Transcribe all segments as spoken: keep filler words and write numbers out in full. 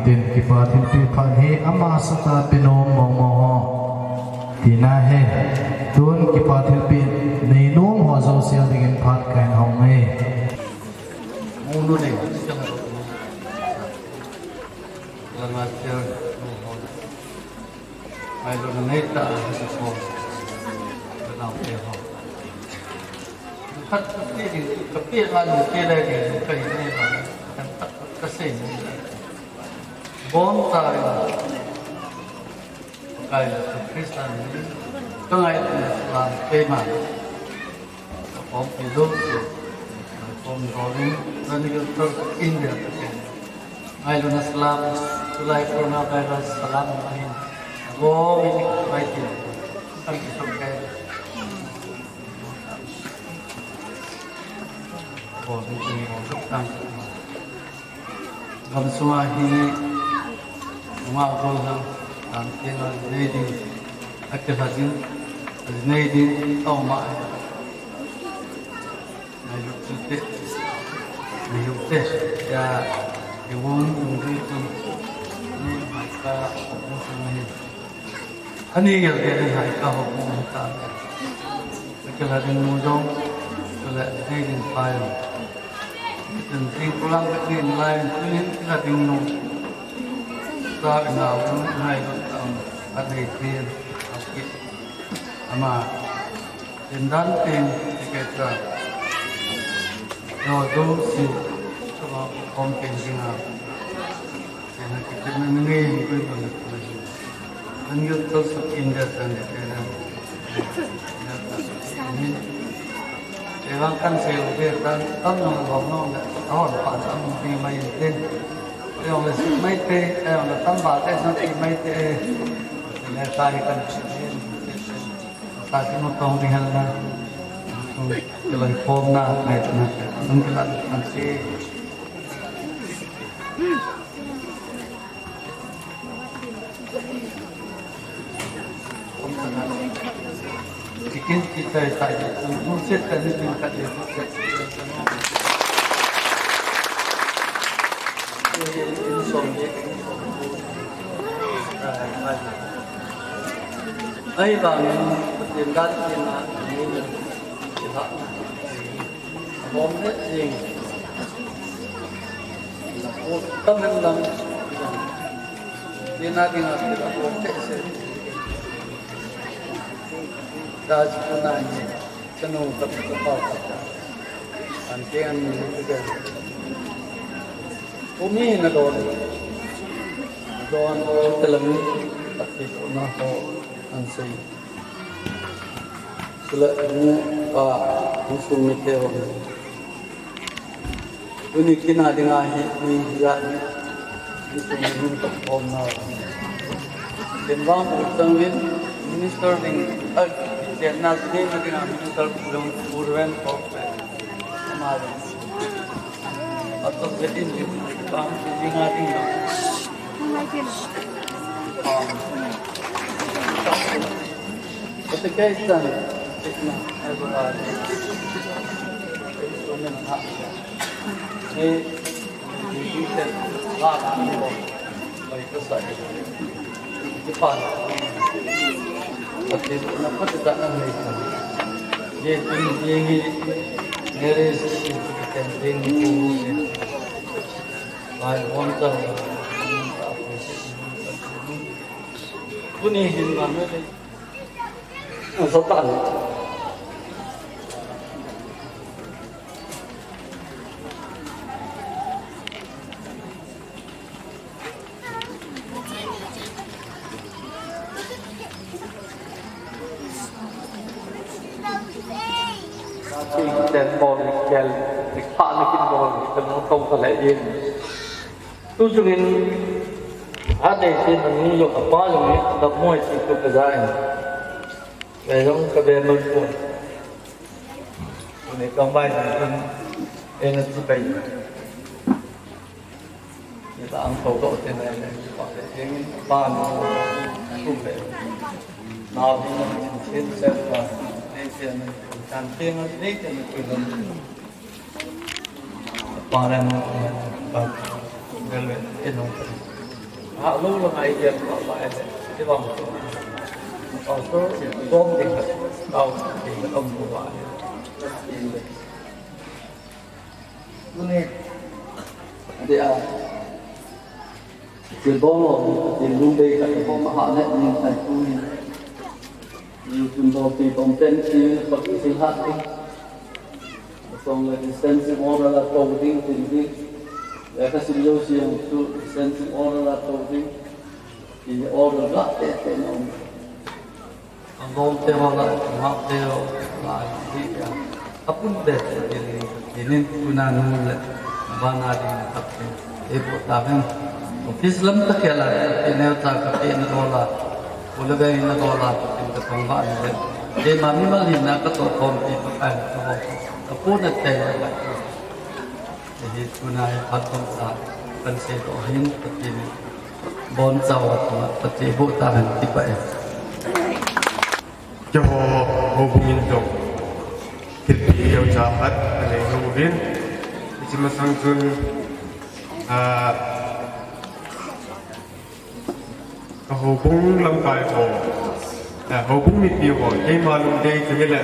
Tin kipa thilpeh phat hi ama sanga pe nom mong mong ho tina ahi. Tun kipa thilpeh nei nom ho jouse dingin phat kahin hong e. Munu nei. Lama chair. Ngailutna neitah a hiche ko. Ka naote ho. Khat ka pe ding, ka pe ngai lou te le ding, ka hi nei ba. Kan tak ka sei nei. Bon ta ri. Ka Jesu Christa min in. Ka ngailutna salam keima. Ka pumpi jouse, ka pumpi jouse, Rani Gilters India te. Ngailutna salam, tulai coronavirus salam ahin. Go mi ni kai ti. Kan ki sok kai. Go mi ni go sok tang. Gamsunga hi nungah gollhang, dan tenga nei ding, akilha ding, nei ding, aum a. Nailut te, nailut te, ya, i wong, wong ri tun, ni mai ka, wong sang hi. Ani gel gel in hai ka ho mu ta. Ka la ding nu jong, ka la ding ding pa jong. Tin ting pulang ka ding lai, tin ka ding nu. Sa na un hai lo tam, ka dei tin, ka ki. Ama, tin dan tin, ti ke ta. Yo, do, si, sama, kom tin ding a. Tena kitna nangei, nangei, nangei. Nangei, Gilters of India, Sunday, tena. Evang kan sei u ve tan, tam nong lom nong le, ahon pan tam nong ti mai te. Ayong le sik mai te, ayong le tam ba te, sik mai te. Le sai kan sei. Sa ki mo tong ding hal na. Ke lai pom na, ngai na. Nang ke la kan sei. Chicken kita tak je tu, tu set tak je tu kat je tu set. Ai bang, tin dan tin na, ni ni. Bom le jing. Ko tam en lang. Dina dina dina bom te se. Da ji ko na ni. Chanu ka ka pa ka. An te an ni ke. Ko mi na don. Don ko te lang. Ati ko na ho an sei. Chule, nu, pa, insung mite ho. Tuni kin a dinga hi, ni, ja, ni. Insung mi nun ka pom na. Ken vang u chang vin, minister ding, a, chen na, ni, na dinga minister, pu, pu, ren, ko, pe. Ama, ren. Atok vetin di bang di nga ding dong. Ate kai san tikna ai ba. Ni di di ten la ni bo. Pai ka sa. Kipan. Ati na pati ta na ni. Ye tin ye ngi. Nere si si ten tin ni. Lai won ta. Kuni hin ma me. Sa ta ni. Ten bol ni kel, ni pa ni kin bol ni kel no tong ka le in. Tu sungin, a dei sin ni yo ka pa yo ni da moi si tu ka jai. Ve jong ka ve man ko. Ni ka mai ni kun, e na ti pai. Ni ta ang ko ko te na le, pa te ting pa no, ku pe. Na bi no, chin se pa, ni se na, kan ting ni ke ni ku no. Pa le no, pa, le le, e no. Ha lo la ngai dia ko ba e. Ti ba mo. Pastor, bom ding ka. Tao ding ka tao mo ba. Tuni. Adi a. Ti bom mo, ti lum dei ka bom ha ne ni tai tuni. Ni tun bom ti bom pen ti pa ki sil ha ti. Song le distancing order la to ding tin ding. Ya ka sim yo si yang tu distancing order la to ding. Ti order la te te no. Ang bom te ho la, ma te ho la, ti ya. Apun be te ni, ni nin kuna nu le, bana ding na kap te. E po ta ben. Office lam ta ke la, ti ne ta ka ti na do la. Ko le be na do la, ti ka tang ba ni le. Te ma mi ma ni na ka to kom ti pa ka ni ko. Ka po na te la. Hi tuna hi phat bangcha kan seidoh hin Pathen in bonchauva Pathen boh tahen ti pah e. Keiho houbung in jong thilpeh neocha khat kanei uvin. Hiche masang chun, ah, Ka houbung lamkai ho, eh, houbung mipi ho, keima lungdei chu hile,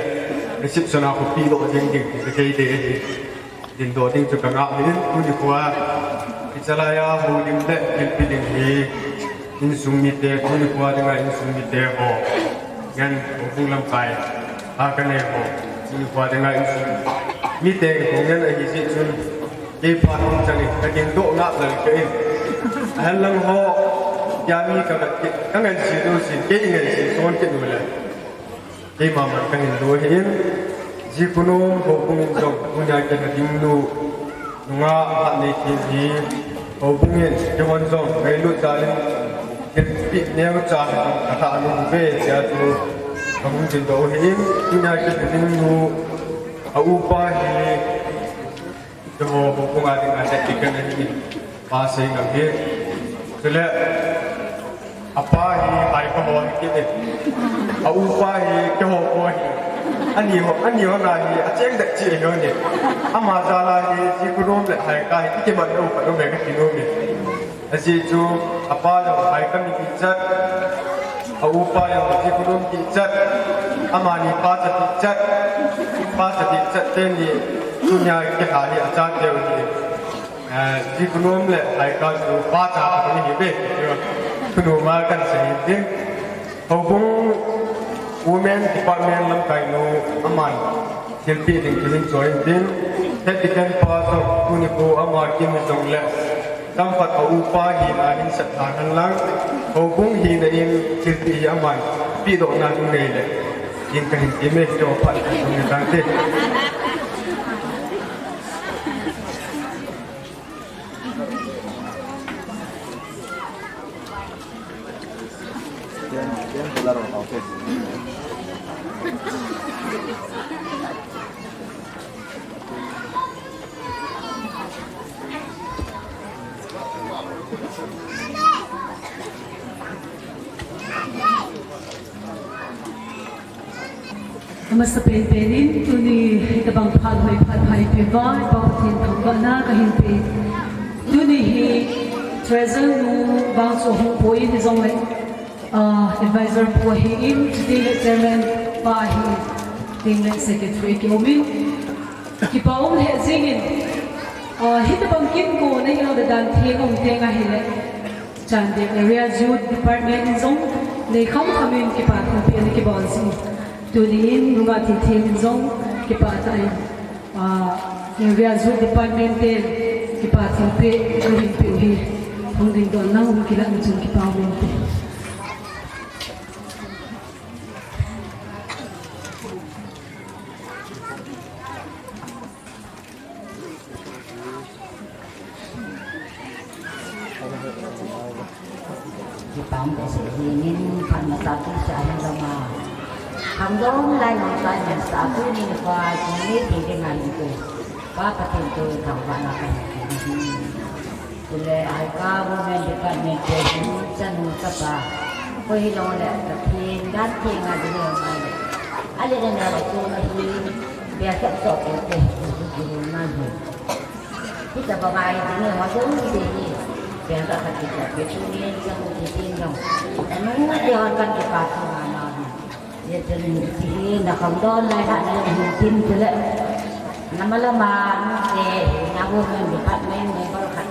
reception a khopi doh ding ding, chu kei dei ahi. Dingdoh ding chu ka ngah in, tuni khoa, hichelai a houlim le thilpeh ding hi, insung mite, tuni khoa dinga insung mite ho, ngen houbung lamkai a kanei ho, tuni khoa dinga insung mite ho ngen ahi jeh chun, Kei phat um chang in, ka dingdoh ngap lal kei in. Ahinlang ho, kei mi ka, ka, ka ngansei ding sin, kei ngansei son kei nu le. Keima man ka hin lu ahi in. Ji kunom houbung in jong, tunia kei na ding nu. Nungah phat nei thei hi, houbung in, keihon jong, ngailut jal in, thilpeh neocha hi jong, ka tha nu ve, tia chu, ka hung dingdoh ahi in, tunia kei na ding nu, a upa hi, Keiho houbung a dinga tactical ahi in, pa sei ngam hi. Chule, apa hi Haipa ho ahi kit in. A upa hi keiho ho ahi. Ani ho, ani ho na hi, acheng det chi ahi in. Ama jal a hi, Ji kunom le Haika hi, kiman u khat um e kati nom e. Ajeh chu apa jong Haika mi kichat, a upa jong Ji kunom kichat, amani pacha kichat, pacha kichat teni tunia kihal hi achateu ahi. Eh, Ji kunom le Haika chu pacha khat ahi ve. Khonung ma kan sei hin tin. Houbung Women Department lamkai nu aman thilpeh ding chu hin choi in tin, Head Deacon pa jong tuni khu ama kim jong le, tamkhat a upa hina hin sat tha hen lang, houbung hina in thilpeh hi aman pehdoh na ding nei le, in ka hin ti me, keiho phat ka hin tang te. Amasapen pen in, tuni hitabang phat hoi phat pha eipeh uva, Pa Pathen thangvahna kahin pe. Tuni hi Treasurer nu vang chu ahung poi in hijongle, ah, Advisor pu ahin, chuti le Chairman pa ahin, chuti le Secretary kium in. Kipa um lheh jeng in, ah, hitabang kin ko na hilou dan theng um teng ahile. Chandel Area Youth Department in jong, nei kham kham in kipa thilpeh ana kibol jing. Tuni in, nungah thilthem in jong, kipa tah in, ah, Area Youth Department ten, kipa thilpeh, kahin peh u hi. Hung dingdoh nau, hung kilah na chun kipa um inte. Kipa um behseh jeng in, phat masa tu sa hin lama. Khangdong lai nong sa hin sa tu ni pa, ni ti ding a hin tu. Pa Pathen tu thangvahna kahin pe. Chule, Haika Women Department te, chanu chapa. Koi hilou le, Pathen dan theng a ding le, ale na na tu na hi, bia sa so ko te, ki na hi. Hitabang a hi ding le, ma jong hi ding hi. Pel ka khat khat ke chu ni ka mu ti tin dong. Anu ke hon kan ke pa chu ma ma. Ye chen ni ti hi na khang don lai ha ni hin tin tu le. Na ma la ma nu te na wo men department member khat.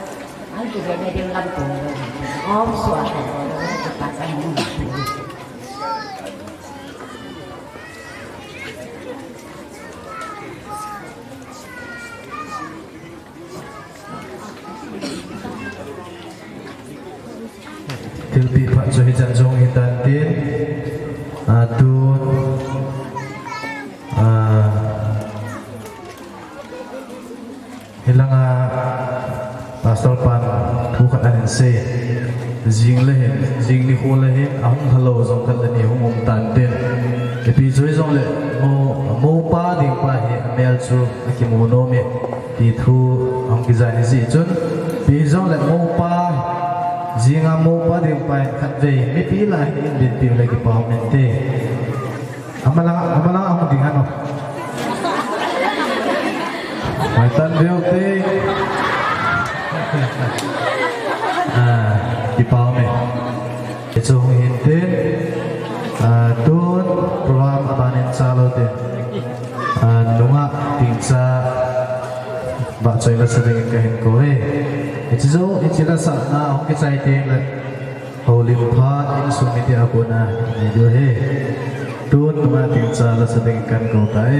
An ti be ne ding lam tu. Om su a ka pa ka mu. Thilpeh phat chu hichan jong hitan tin, a, tun, a, hilanga Pastor pan thu khat ahin sei. Jing le hin, jing nikho le hin, ahung lha lou jong khat le ni hung um tan tin. Ipi chu hijongle, mo, mopa ding pa hi amel chu akimu nom e. Ti thu ahung kijai hi jeh chun, ipi jongle mopa, jinga mopa ding pa in khatvei mipi lah a hin dinpi le kipa um inte. Amalang, amalang ahung ding hanu. Mai tan veu te. Ah, kipa um e. Hichu hung hin tin, ah, tun program aban in cha lou tin, ah, nungah Tingcha vahchoi la sa dingin kahin kou e. Hiche jou, hiche la sahna hung kichai teng le, houlim phat insung mite a kona nei diu ahi. Tun nungah Tingcha la sa dingin kahin kou tai.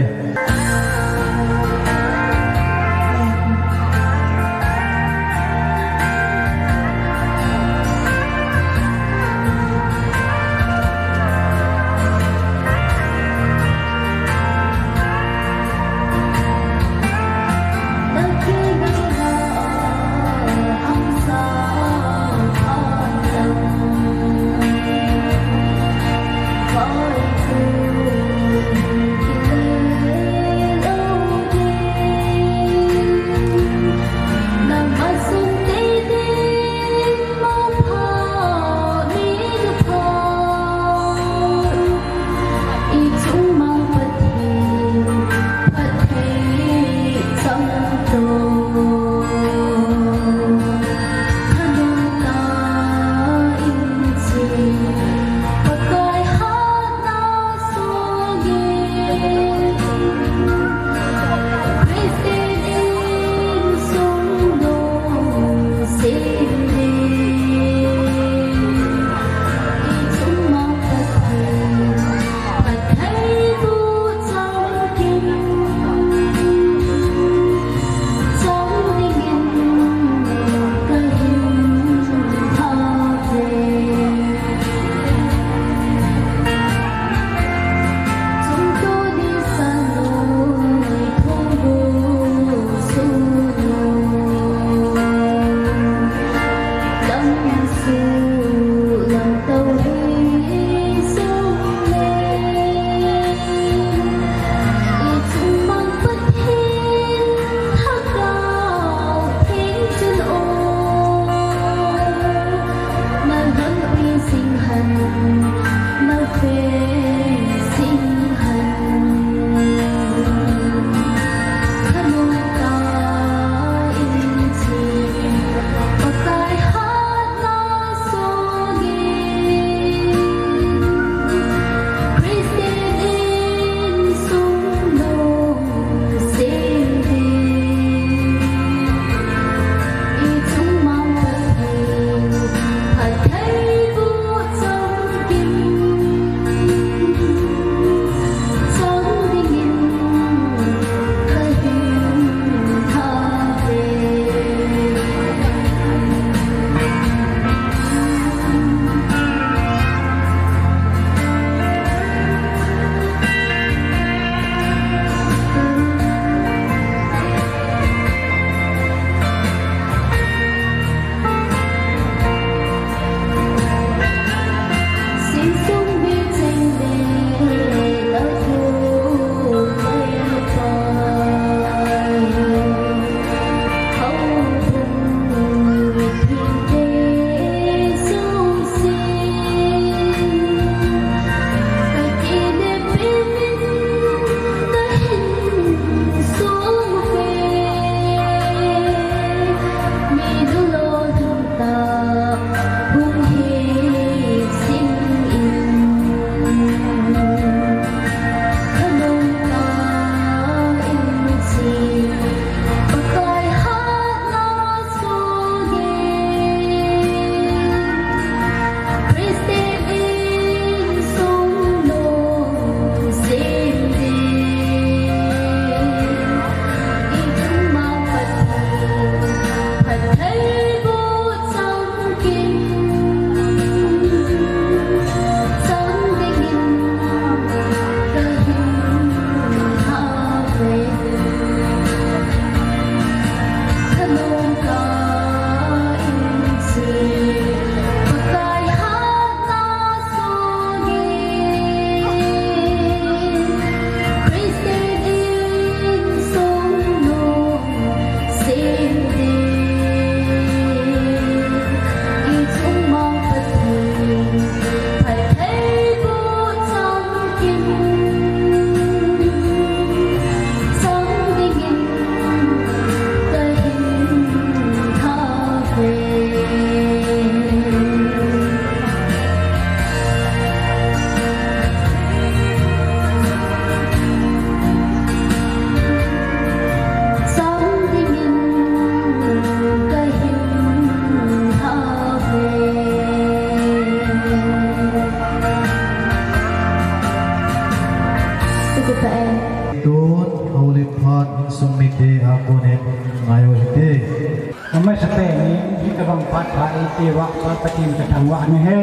Hitabang phat pha eipeuva, Pa Pathen kathangvah nahi.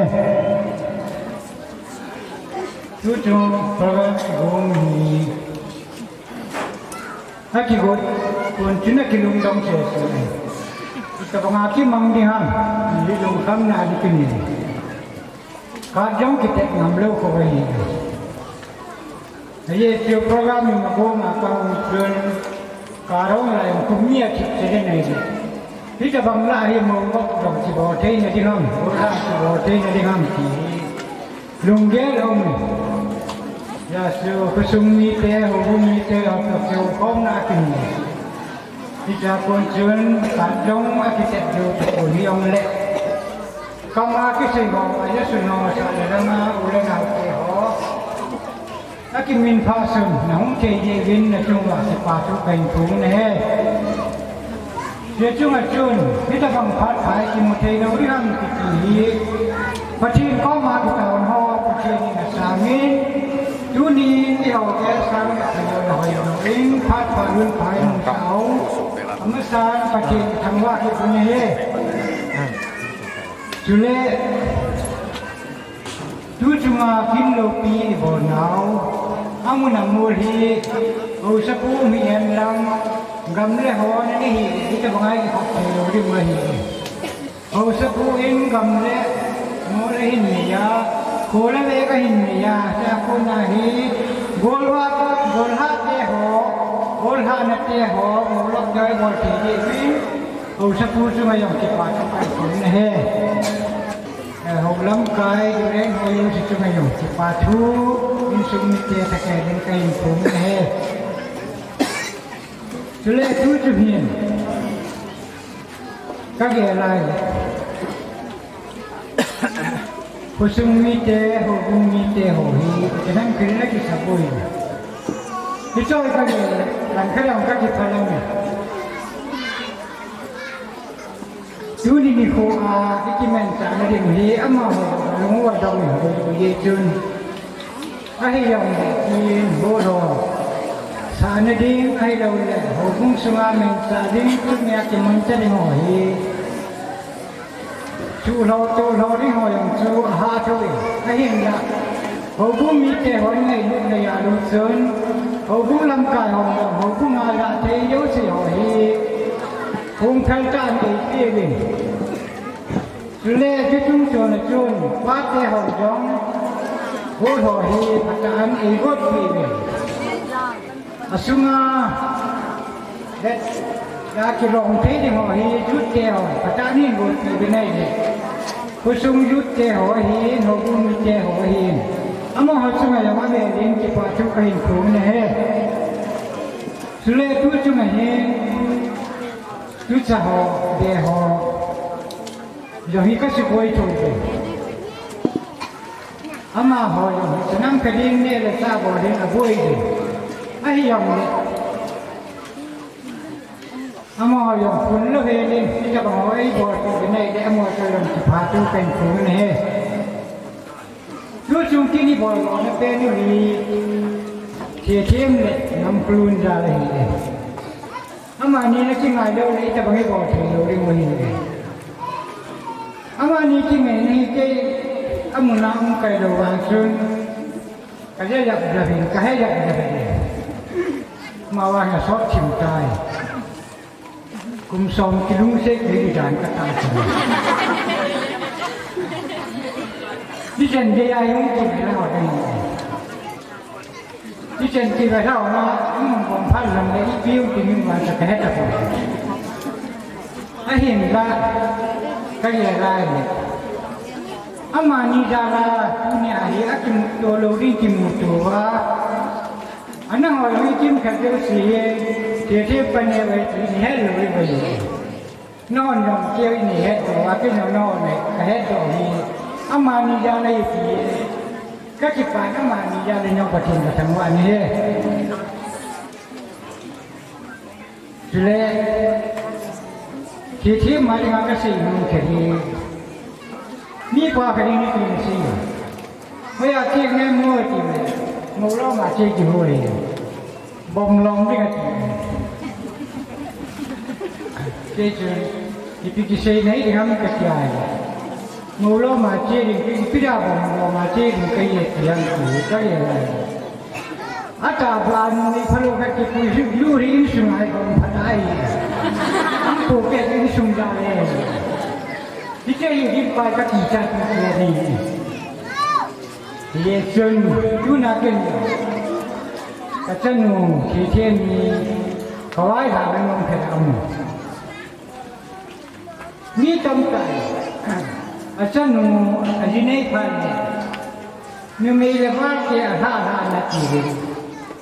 Tuchung program kigong hi akigot kon chun akilungdong sese. Hitabanga kimang ding ham, lungkhamna ding kinei. Card jong kitet ngam lou kho ahi. Hiche chu program in agom a kahung chun, card hung la jong kum ni a thip cheh nei le. Hitabang la hi mo mo jong kibol theina ding ham, mo la kibol theina ding ham ti lunggel um. Hijeh chun khosung mite, houbung mite, ho to keu khomna kinei. Hichea kon chun card jong akitet diu tapon hijongle, kama kisei ho, aja sun ho, sa le langa u le nao te ho, akiminphah sun nahung thei jeh uvin nachunguva kipa thu kahin phong nahi. Hiche chunga chun hitabang phat pha ikimu thei lou ding ham kiti hi Pathen koma kitaona ho Pathen in asangin, tuni eiho gel sang thei lou na hoi lou in, phat pha lun pha in sa u. Amasan Pathen thangvah kit u nahi. Chule tuchunga kin loupi ibol nau, amun amol hi, haosapu mi en lang, gam le hon ana hi, hitabanga ikhop thei lou ding ahi. Haosapu in gam le mol ahin nei a, kho le veng ahin nei a, tia kona hi, golha, golha te ho, golhahna te ho, golhah te ho, bol thei ding uvin, haosapu chunga jong kipa thu kahin phong nahi. Eh, hou lamkai, Reverend ho jouse chunga jong kipa thu, insung mite thakhat in kahin phong nahi. Chule tuchung hin kagel lai le, khosung mite, houbung mite ho hi, kanam kil na kisapoi. Hiche kagel, langkhat jong kakiphalam e. Tuni nikho a ikimanchahna ding hi amaho lung uva dong in houbung jeh chun, ahijongle kin ho lou sahna ding ahiloule houbung sunga manchah ding, tunia kimanchah ding ho hi chuh lou, toh lou ding ho jong chu ahahsa thou e. Ahinla houbung mite hon ngailut le jahlut chun, houbung lamkai hon jong houbunga lah thei jouse ho hi hung phaltah in eipeh uvin. Chule chuche chungchona chun pate hon jong hou ho hi phatah in eigotpeh uvin. Asunga, let, ga kilong thei ding ho hi, youth te ho, phatah in golpi bou nei le. Khosung youth te ho hi, houbung mite ho hi. Amaho chunga jong avel in kipa thu kahin phong nahi. Chule tuchunga hin, tucha ho, de ho. Jong hi kasei boi thou ve. Amaho jong hi, chanam kading neh le chah bol ding aboi ding. Ahijongle amaho jong phun lou hel in, hitabang ho eibolpeh u ahi le, amaho chunga jong kipa thu kahin phong nahi. Tuchung kin ibol lona pen u hi, Thethem le Ngamkholun jal ahi e. Amani nakingai lou le, hitabang ibol thei lou ding u ahi e. Amani kingaina hi kei amun a um kailou vang chun, kaja jap jap in, kahe jap jap in. Amavang asot thim tai. Kum som kilungset ding dan kata chu. Hichan geiya hung kive lou ding. Hichan kive lou na, um, bom phat lang le ipi um ti min vang chu kahe tapoi. Ahinla, kagel lai le, amani jal a tunia hi akimuto lou ding kimuto uva. Ana hoi hui kimkhat jouse hi, Thethem paneo ahi ti ihet lou u ahi. Nahon jong kei in ihet doh uva, kei jong nahon in kahet doh u ahi. Amani jal ahi ti, kakipah in amani jal a jong Pathen kathangvah nahi. Chule, Thethem a dinga kasei nom khat hi, mipa khat in hitin asei. Hoiya cheng namu em ti le, molom a cheng kihou ahi. Bomlom ding ati. Kei chun, Ipi kisei nahi ding ham katia. Mou lom a che ding, ipi da bom lom a che ding kahi e ti ham ti kahi e. Ata ban ni phalo kati pui lu ri insung ai bom phatai. Ang po ke insung da le. Hiche hi hin pa kati cha ti ni. Hichun tuna ken kachanu Thithian ni kawai ha nang phet amu. Mi tamtah in, achanu, ajinei phat le, numei le pa te alha lha nati le,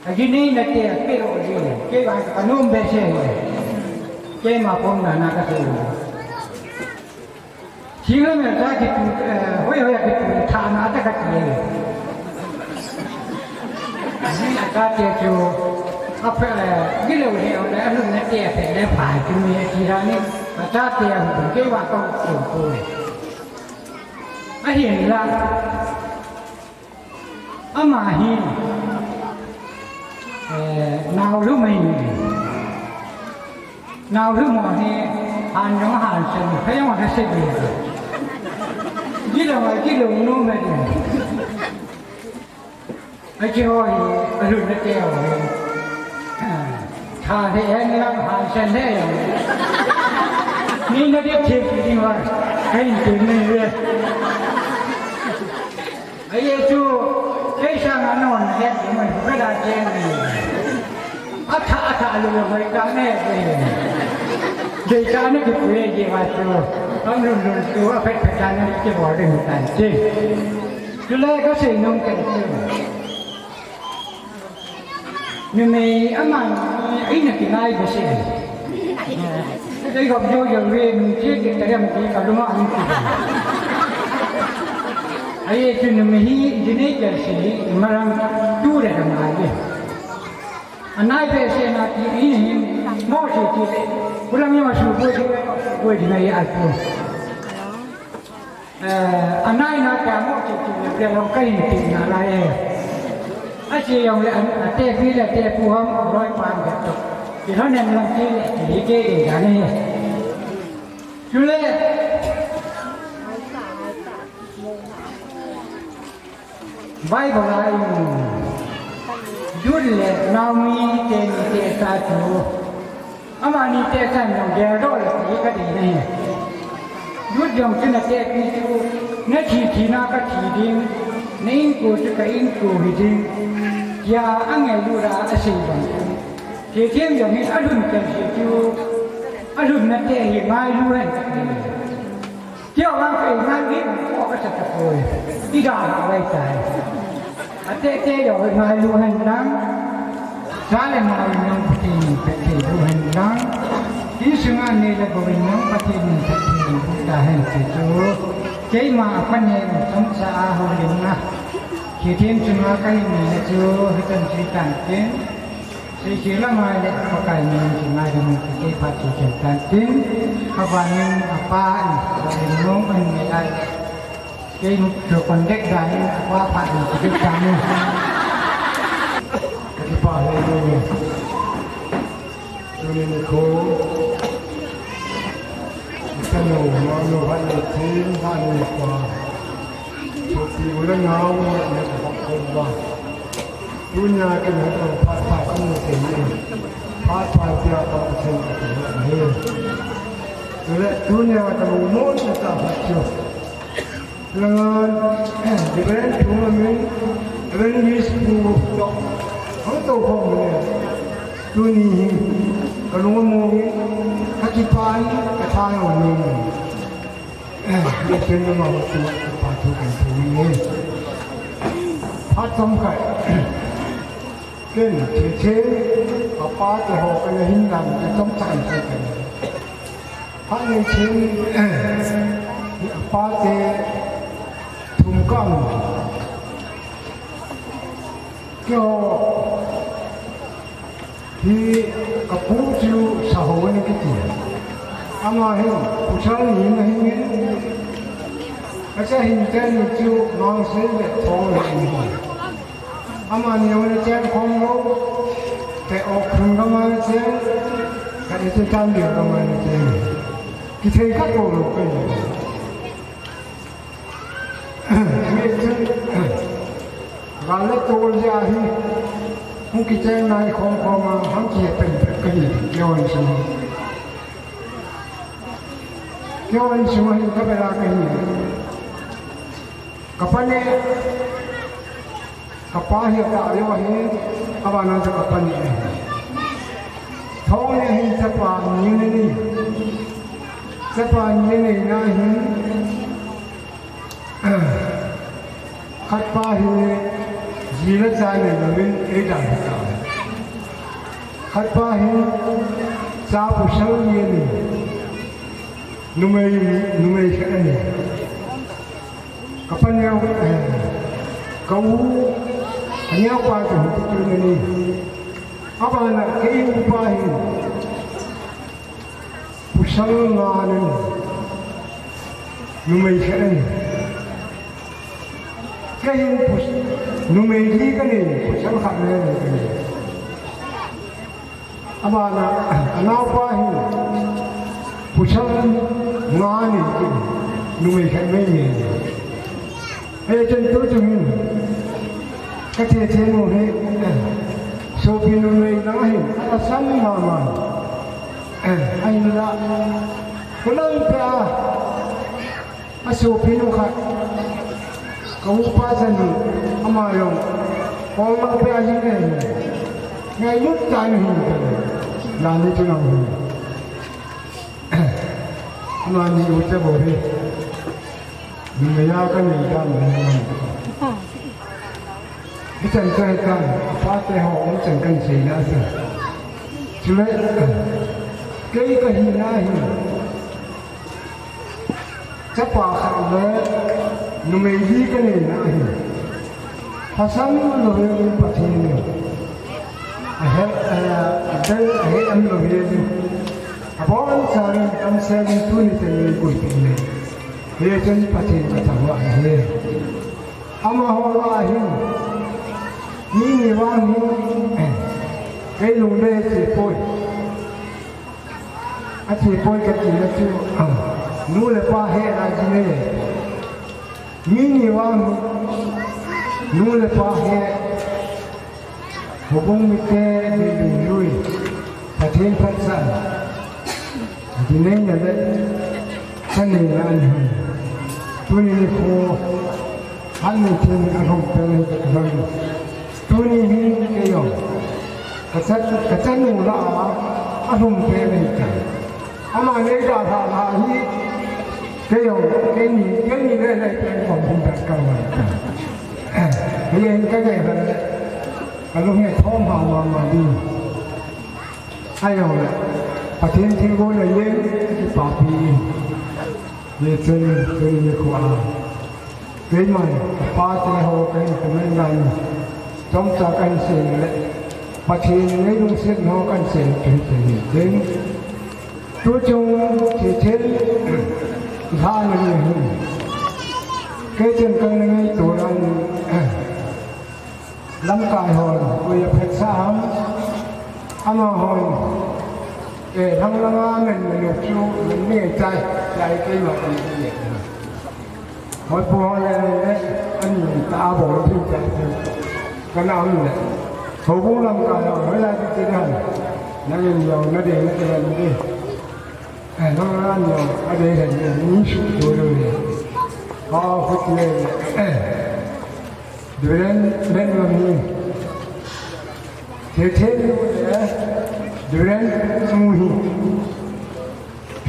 ajinei nati a pe lo le, kei vang kanom behseh le, keima pom na na kasei le. Thing le mel ta kitu, eh, hoi hoi kitu, tha na ta kati le. Ni achate chu, aphe, eh, gilou le, le, alun nati a pe le pa chu mi ti ra ni, achate a hu kei va tong tong ko le. Ahinla, ama hi, eh, nao lu mai ni. Nao lu mo hi, han jong han sen, kha jong ha se bi. Gilou, gilou nu mai ni. Achi ho hi, alun nati ho hi. Tha le hen lang han sen le. Ni na dia che ki ni wa. Kahin ti ni le. Aye chu, kei sang anon he, mo ka da che ni. Atha, atha lu mo ka ne. Dei ka ne ki pui ye wa chu. Ang lun lun chu, aphet phet ka ne ki bol ding tan che. Chule kasei nom kei chu. Numei aman, eina kinai behseh. Ei gop jo jo ve, nung che ke tarem ke kalunga an ki. Aye chu numei hi, jinei ke se, marang tu le dam ai. Anai behseh na ti, eina hin, mo che che. Kulang yo su ko che, ko jinei ai ko. Eh, anai na ka mo chu chu le pe long ka hin tin na lai e. Achi jong le an, ate pi le te pu ham loi pan ge to. Ti lo nem long ti le ti ke de ga ne. Chule. Bible a in. Jude le Naomi te ni te sa chu. Amani te chan jong geldoh le ti ka dei nahi. Jude jong chu na tepi chu, na thi thina ka thi ding, na inko chu ka inko hi ding, tia angailut a asei bang chu. Thithian jong hin alhun pen hi chu, alhunna te hi ngailu hen ka ti. Tia vang kei ngai ngai ko ka sa ta poi. Ida ha vai tai. Ate te yo ngailu hen lang. Sa le nao in jong Pathen in phatthei boh hen lang. Insunga nei le gou in jong Pathen in phatthei boh tahen ti chu. Keima a paneo chomcha a houlimna. Thithian chunga kahin nei le chu hitan chu tan tin. Seikhel a ngai le Pakai min in kingaidam in kei phat chu chen tan tin, avan in apa in, avan in nom an nei lai le. Kei chu kon dek dan in apa phat in kidek tan in. Ka kipah lele. Tuni nikho. Ka nu, ma nu, ha nu, tin, ha nu, pa. Sopi u le nao, ne ka bak ko ba. Tunia kin hung phat phat ka mu thei e. Phat phat pia ka mu thei ka ti hi. Tule tunia ka mu mo na ta phat chu. Langan, eh, Reverend Thuma min, Reverend Miss Pu, to. Hung to khom ne. Tuni hi, ka lung mo ngi, ka kipan, ka tha yo ni. Eh, ye pen ma ho tu, ka pa thu kan thu ni. Phat chomkhat. Ken, che che, apa te ho ka le hin dan, ka chomkhat che ken. Phat nei che, eh, apa te thum ka mu. Keiho hi ka pu chu Saho ana kiti. Ama hin, pu Sal ni na hin. Ka cha hin te ni chu Mangsei le Thong le ni. Amani ana cheng khom lou. Te ok khun ka ma ana cheng. Ka ni chu Tam le ka ma ana cheng. Kithei kha to lo ka hi. Hichu, gal le tol jeh a hi, hung kicheng nai khom khom a, hung kihe pen pen ka hi, keiho insung. Keiho insung a hi ka bela ka hi. Ka pa ne, Ka pa hi atah lou ahi, abana chu ka pa ni ahi. Thong ni ahin chapa ni ni ni. Chapa ni ni na hin. Khat pa hi ji le cha nei louvin eidalha ta. Khat pa hi cha pasal ni ni. Numei, numei khat anei. Ka pa neo, eh, ka u, ka neo pa chu hung kitu na ni. Abana kei u pa hi. Pasal nga nei. Numei khat nei. Kei hin pus-, numei li ka nei, pasal khat nei ka nei. Abana, ka naopa hi, pasal nga nei, numei khat nei nei. Hichun tu chung hin, ka che che nu hi, sopi numei lang hin, alhasam mama. Ahinla, kulang pia, Asopi nu khat. Ka upa chanu, ama jong. Kol mang pe a jing e. Ngailut tah in hin ka. Lani chu nang hin. Ama ni u te bo hi. Ni ya ka ni dan ni. Hichan chu hitan, apa te ho, hichan kan sei na chu. Chule, kei ka hina hi. Chapa khat le numei li ka neina ahi. Lhasam lou hi Pathen in ahe, eh, adel ahe em lou hi. Abonchauvin tamsel in tuni chan in eipuipi in. Hichun Pathen ka thangvah ahi. Amaho lah a hin. Mi ni vang hin. Kei lungdei che poi. Ache poi kati na chu, ah, nu le pa he na ji ne. Mi ni vang nu le pa he. Houbung mite dei dei lui. Pathen phatsah. Dinei na le. Sanei na ni. Tuni nikho. Hannei Thengnoi alhum peh nei ta vang. Tuni hin kei jong. Ka chan, ka chanu lah a, alhum peh nei ta. Ama nei dalhah lhah hi. Kei jong, keini, keini le le peh kom hin ta ka vang. Eh, hijeh in ka gei han le. Ka lung hi thom ha mama ding. Ahijongle. Pathen thilgon a jeng, kipapi. Hichun, tuni nikho a. Keiman, ka pate ho kahin comment dan, chomcha kahin sei le, Pathen in eilungset ho kahin sei, kahin sei le. Tuchung, Pathen, lhan ni hin. Kei chun kana ngaito dan, lamkai hon, koi aphatsah ham, amahon, eh, lang langa men men chu, men ni chai, chai keiman, Hoi pu ho le le le, ani ta bol thei ta thei. Kana um le. Houbung lamkai ho, hoi la ti ti dan. Na le ni ho, na de na te le ni. Eh, na na ni ho, a de le ni, ni su do le le. Ha, hu ti le le. Eh. Duren, len lam ni. Te te ni le. Duren, mu hi.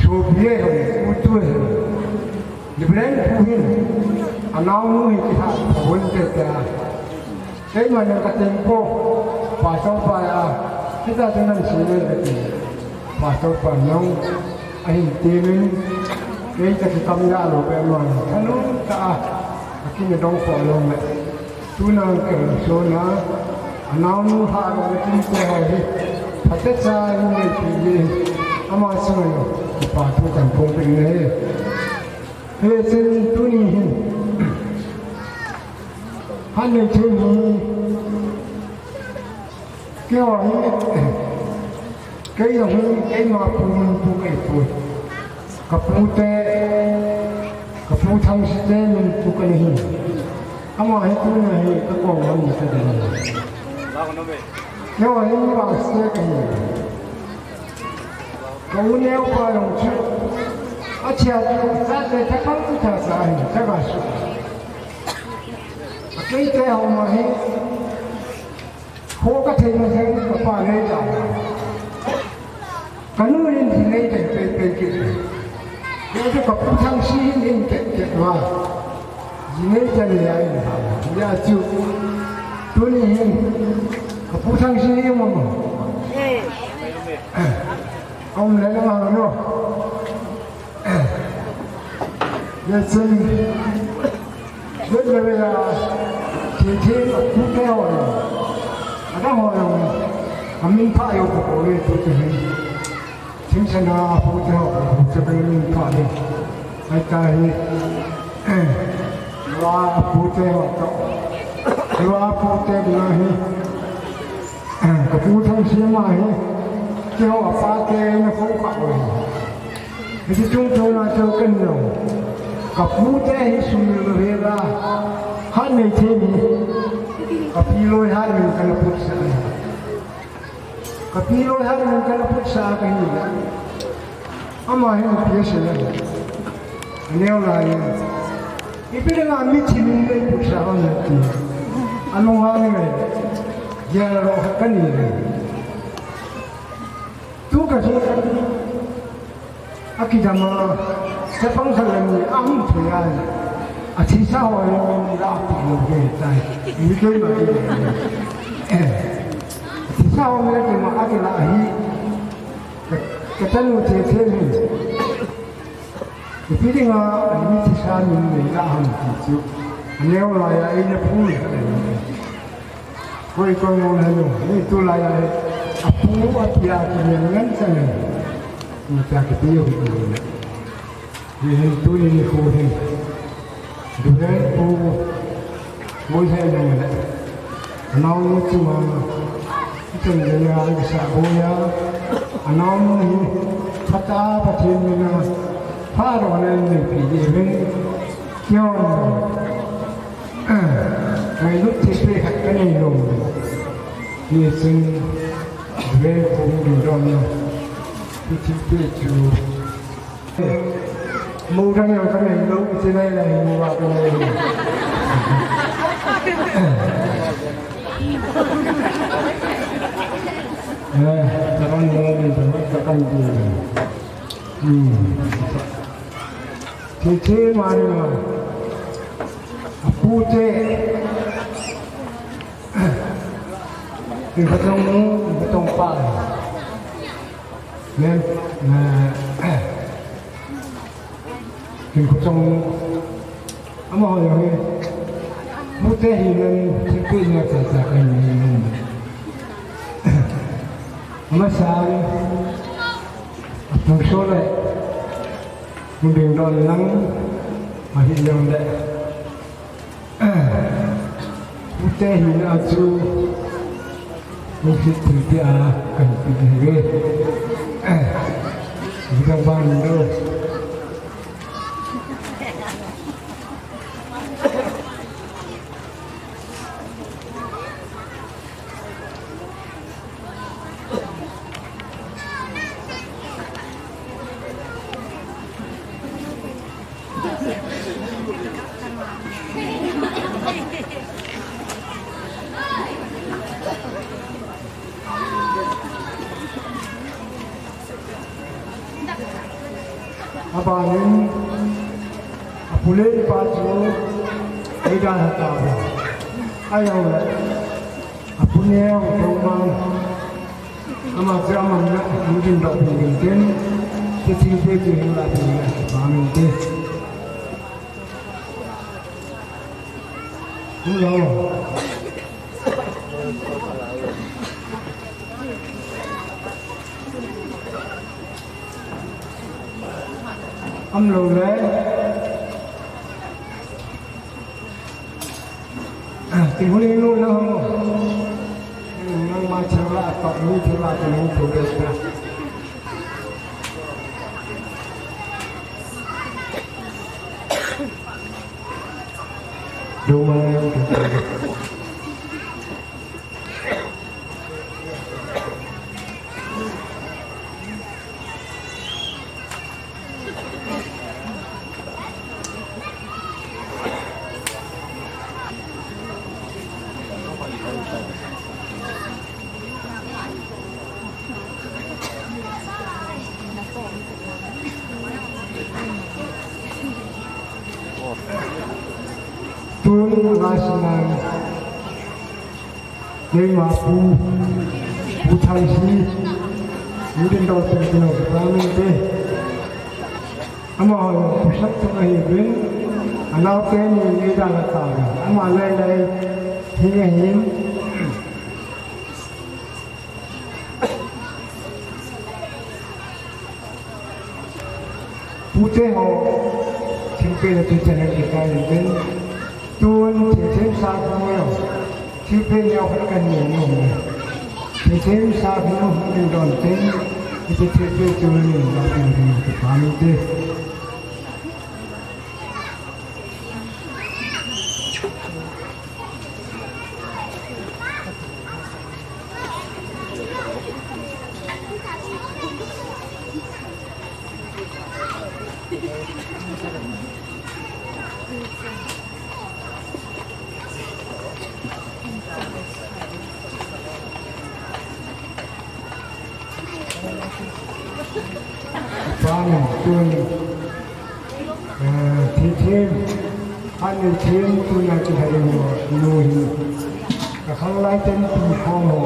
Sopi e hon, utu e hon. Reverend pu hin, anaonu hi kilha, phabon te te a. Keiman ka tempo, Pastor pa a, kita te nan si le ka ti. Pastor pa nong, ahin temin, kei ta ki kam ya lo pe man, kanung ta a, akin dong po lo me. Tuna kelson a, anaonu ha, kinte ho hi, phatecha in neipi hi, ama sunga jong, kipa thu kan phong peh in ahi. Hichun tuni hin, Hannei Thengnoi hi, keiho hi, keiho hi, keima pu min pu kei poi. Ka pu te, ka pu Thangsi te min pu ka ni hi. Ama hi tuna hi ka kom ham ni ka ding. Keiho hi mi vangse ka hi. Ka u neo pa jong chu. A chia chu sa te ta kam ta sa hi ta ga su. A kei te ho ma hi. Kho ka thei ma thei ka pa nei ta. Ka nu in ji nei ta pe pe ki. Kei chu ka pu Thangsi hin in ke ke wa. Ji nei ta le ya in ha. Ya chu. Tuni hin ka pu Thangsi hi mo mo. Om le ma no. Ye chun, ye le ya, thi thi, a pu te ho lo. A da ho lo. A min pha yo ko ko ye tu te hin. Thim sa na a pu te ho, a pu te ka min pha ni. Ai ta hi. Wa a pu te ho to. Wa a pu te na hi. Ka pu Thangsi ma hi, keiho a pa te na ko ka o hi. Hiti chung chung na chu ken lo. Ka pu te hi sum lo he la. Ha nei the ni. Ka pi loi ha nei ka na put sa. Ka pi loi ha nei ka na put sa ka hi. Ama hi pi se le. Neo lai. Ipi dinga mithi min nei put sa hon ti. Alung hang ngai. Gel ro ka ni le. Tu ka so. Akidama. Chapang khat le ni ahung thei a. Athi sa ho le la pi lo ke tai. Mi ke ma ke. Athi sa ho le ke ma akila hi. Ka, ka tanu che che ni. Ipi dinga, ani mi thisa min nei la ham ti chu. Aneo lai a, eina phul kha le. Koi koi ngol hanu, ni tu lai a, a pu a pia ki ngan ngan chang. Ni ta ki pi yo ki ni. Ni hin tu ni ni khu hin. Duhen pu. Moi hai nang le. Anao nu chunga. Chun le ya le sa bo ya. Anao nu hi. Phata Pathen mina. Pha ro na ni pi di ven. Kyo. Mai lu ti pe khat ka nei lo. Ni chun. Duhen pu ni ro na. Ti ti pe chu. Mo dang jong ka nei lou, ti nei nei mo ba ka nei lou. Eh, takan mo min takan takan di. Hmm. Ti ti ma ni ma. Apu te. Ti ka tong mo, ti ka tong pa. Amen. Eh, Kin Kho Chong, amaho jong hi, mute hi nan, thilpeh na cha cha kan ni. Amasan, apu so le, mun ding don lang, ahi jong le. Ute hina chu, ni fit thilpeh a kan pe hi ve. Ni dang ban do. Abanin, apu le apa chu, ei dan ha ta ba. Ai au la. Apu neo, apu mang. Ama chu aman na, mun tin dok pin tin tin. Te tin te tin la pin na, pa min te. Hello. Am lo le. Ti huni nu na ho. Nang ma chang la, tok ni chang la, ti ni tu de ta. Tun last man. Keima pu, Pu Thangsi, midin dol pen kino ka paminte. Amaho pu sap tu ahi bin, anao teni ni da la ta. Ama lai lai, hi hi. Pute ho, thilpeh le tuchan kikai uvin, tun thilthem sap ho, thilpeh neo khat kanei nom e. Thilthem sap ho, hung ding don teng, hiche thilpeh chu neihin peh ding kipah inte. Panu, tun, eh, thilthem, ani thilthem, tuna kihai ho, nu hi. Ka khanglai ten pi khom ho.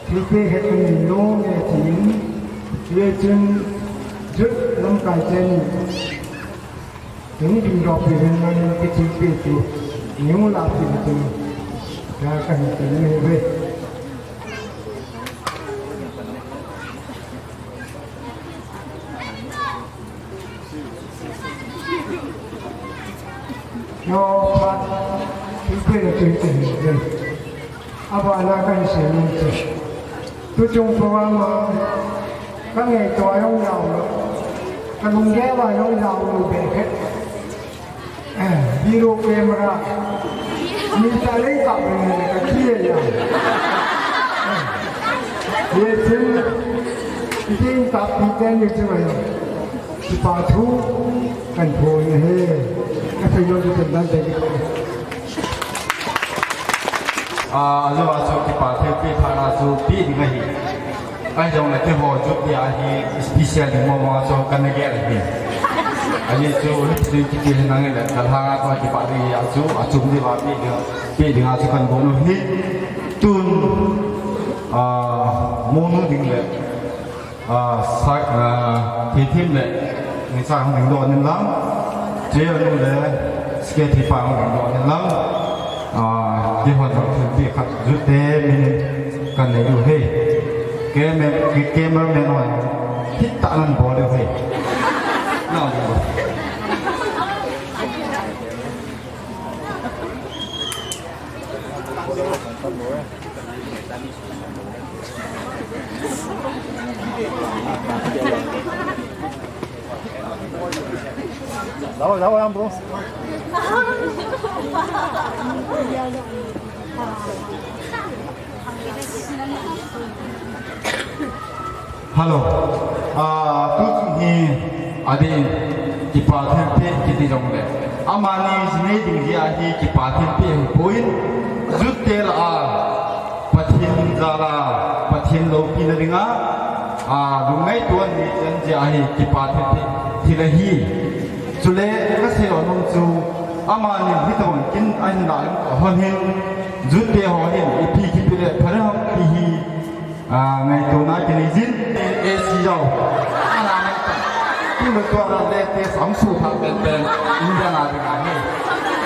Thilpeh khat kanei nom e tin. Hichun, jut lamkai ten. Tuni ding dop pi hen na ni ki thilpeh tu. Ni u la pi tu. Ka kan ten ni ve. Yo, pa, thilpeh le tuchan hi. Abana kahin sei nom chu. Tuchung program a, kangaito a jong jao lou. Kalunggel a jong jao lou be khe. Eh, video camera. Min ta lei ka be ne ka kie ya. Eh. Ye tin, tin ta pi ten ni chu ya. Kipa thu kahin phong ahi. Ka sei lou chu ten dan te. Ah, ajou a chu kipa thilpeh phat a chu peh ding ahi. Ahijongle keiho jut dia hi special ding mong mong a chu kana gel ahi. Ajeh chu hiti chun kiti hi nang le ka lhang a chu kipa ding a chu achung diuva peh ding, peh ding a chu kana bol u ahi. Tun, ah, monu ding le Ah, sa, ah, thilthem le, ni sa hung ding doh in lang, che anu le, ske thi pa hung ding doh in lang, ah, kihon thilpeh khat jut te min kanei u ahi. Ke me, ke, cameraman hon, hit tah nan bol u ahi. Na, Lawa, lawa, bro. Hello. Ah, tuchung hi adeh in kipa thilpeh kiti jongle, amani jinei ding jeh a hi kipa thilpeh ahipoi, jut te lah a Pathen jal a, Pathen loupina dinga, ah, lungngaito ahi, jen jeh a hi kipa thilpeh thil ahi. Chule kasei nom chu, amani hitobang kin ahin lah in ahon hin, jut te ho hin ipi kipe le pha ham ti hi, ah, ngaitona kinei jin, A C jao. Ana ngai ta. Tu le tua ra le te sam su pha pen pen. India na dinga hi.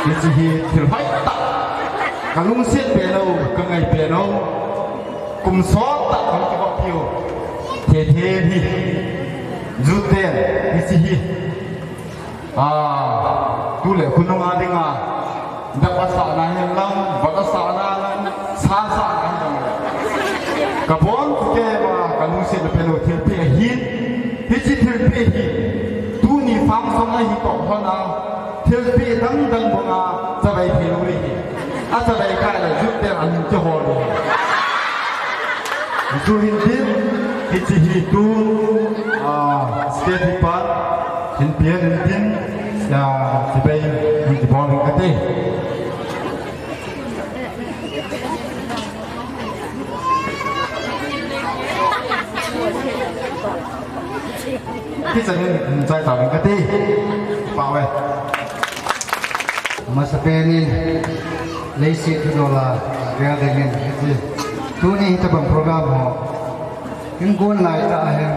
Hiche hi thil hoitah. Ka lungset pen o, ka ngai pen o. Kum sot tah ka kibol piu. Thethe hi. Jut te hiche hi. Ah, tu le khonung a dinga, dap asahna hen lang, vat asahna lang, sa asahna hen lang. Ka bon kema, ka lungset na pen u thilpeh ahin, hiche thilpeh hi, tuni function a hi toh hon a, Thilpeh dang dang banga chavei thei lou ahi. Achavei kah le jut te an kihol lou. Chu hin tin, hiche hi tu, ah, state hi pa, hin pian hin tin, ya, chibai, hin kibol hin kati. Kichan in, chai tau in kati. Pau e. Masapen in, leiset thudola, gel dingin, kati. Tuni hitabang program ho. Ingon lai tah ahin,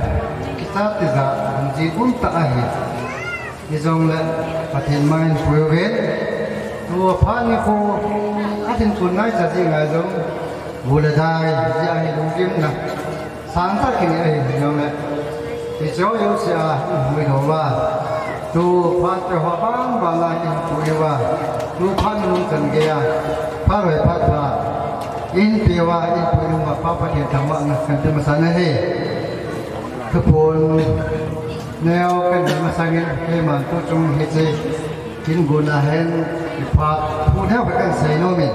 kicha tija, ang ji um tah ahi. Hijongle, Pathen ma in pui uve. Tua phat nikho, athin kun nai cha ji ngai jong, bu le dai, ji ahi lunggimna. Sangtah kini ahi jongle. Hiche ho jouse a, hung hoi lou va. Tu phat te ho bang bang la in pui uva. Tu phat nung chan gei a. Phat hoi phat pha. In pui uva, in pui uva, Pa Pathen thangvahna, kan pe masa na ahi. Thuphon neo kan nei masangin, keiman tu chung hiche. Kin gon a hin, iphat, thu neo khat kan sei nom in.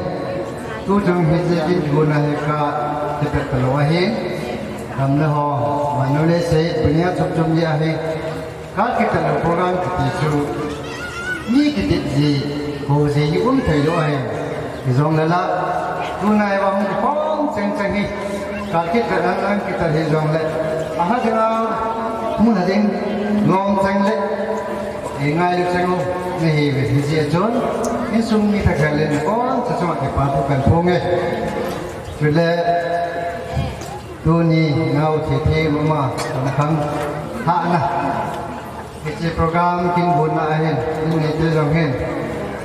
Tu chung hiche kin gon a hi ka, ti pet talou ahi. Kam le ho, manu le sei, dunia chom chom ni ahi. Ka kitat lou program kiti chu. Mi kitit ji, ko ji ni um thei lou ahi. Hijongle la, tunai vang hung kikhom cheng cheng hi. Ka kitat lang lang kitat hijongle. Aha dinga, hung na ding, lom cheng le. Ei ngailu cheng u, nahi ve, hijeh chun, insung mi thakhat le nakon, cha chunga kipa thu kan phong e. Chule, tuni, ngau thi thi mama, kana khang, hahna. Hiche program kin gon a hin, in neite jong hin,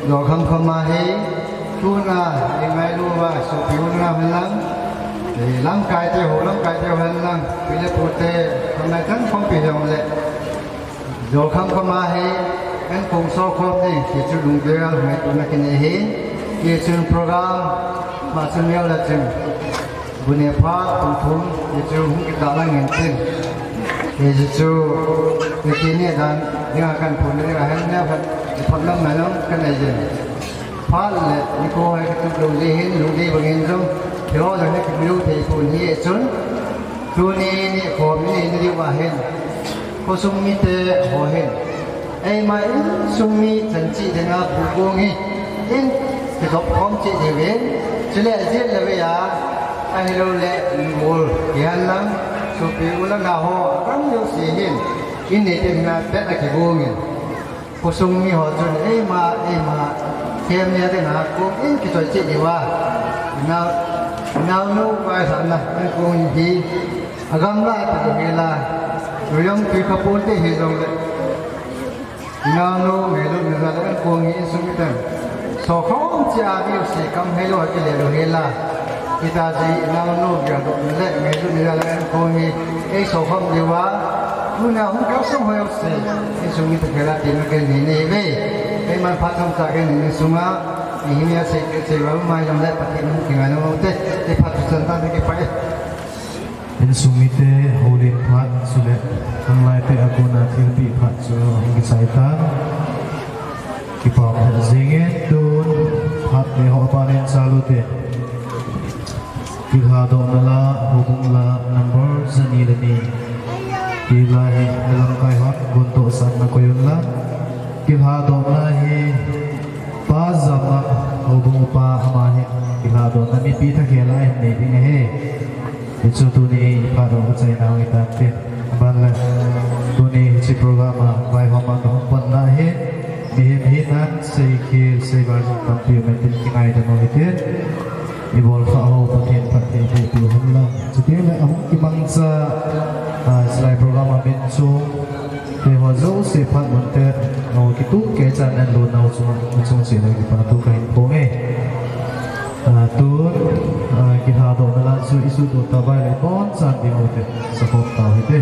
jo kham kham a hi, tuna, ei ngailu uva, sopi u na hen lang, ei lamkai te ho, lamkai te ho hen lang, pi le pu te, kham lai tang khom pi jong le. Jo kham kham a hi, en kong so khom ni, ti chu lunggel ngaituna kinei hi, ti chun program, ma chun neo la chun, bu ne pha, kum thum, ti chu hung kita lang ngen tin. Ti chu, ti kini dan, dinga kan phun ni a hen ne phat, phat lam na long kan nei jin. Phat le, nikho hi kitup lou ji hin, lou ji bang in jong, thilo jong hi kimiu thei pon hi e chun. Tuni nikho mi ni diu ahin. Khosung mite ho hin. Eima insung mi chan cheh dinga bu kong hi. In kidop khom cheh diu hin. Chule jin le ve a. Ahilou le, mol, kihan lang, sopi u le nao ho, kam jouse hin. In neite hina pet a kibong in. Khosung mi ho chun eima, eima, khem nia dinga, kong in kichoi cheh diu a. Nao, naonu vaisahna, an kong in hi, agamla ti lou hela, ruyong tui kha pon te hijongle. Naonu, ngailut na jal le an kong in sung ten. So khom cheh a diu se kam hei lou a kile lou hela. Hita ji, naonu, gel le, ngailut na jal le an kong in, ei so khom diu a. Tuna hung kal sung ho jouse, insung mi thakhat a tin ken ni nei ve. Keiman phat chomcha ken ni sunga, ni hi nia sei, sei va mai jong le Pathen hung kingai nom te, ti phat chu chan tan kipa e. Insung mite houlim phat chule, khanglai te a kona thilpeh phat chu hung kisai tan. Kipa phat jing e tun, phat te ho pa len chalu te. Kilhadohna la, houbung la, number jani le ni. Kila hi, lamkai hon, gon tohsahna koi un lang. Kilhadohna hi, Pa Jama, houbung pa ama hi, kilhadohna mipi thakhel a hin nei ding ahi. Hichu tuni hi, phat ho kachaina u hi tan tin. Aban le, tuni hiche program a, vaihom a kahung panna hi, mihem hinan, seikhel, seival jong tampi um e tin kingaidam u hitin. Ibol kha ho Pathen phatthei boh peh hen lang. Chuteng le ahung kimangcha, ah, hilai program a min chung te ho jouse phat mun te, ho kituh keh chan nan lou nau chunga, chung cheh le kipa thu kahin phong e. Ah, tun, ah, kilhadohna la chu isuhdoh ta vai le ibon chan ding u te, sakhom tau hite.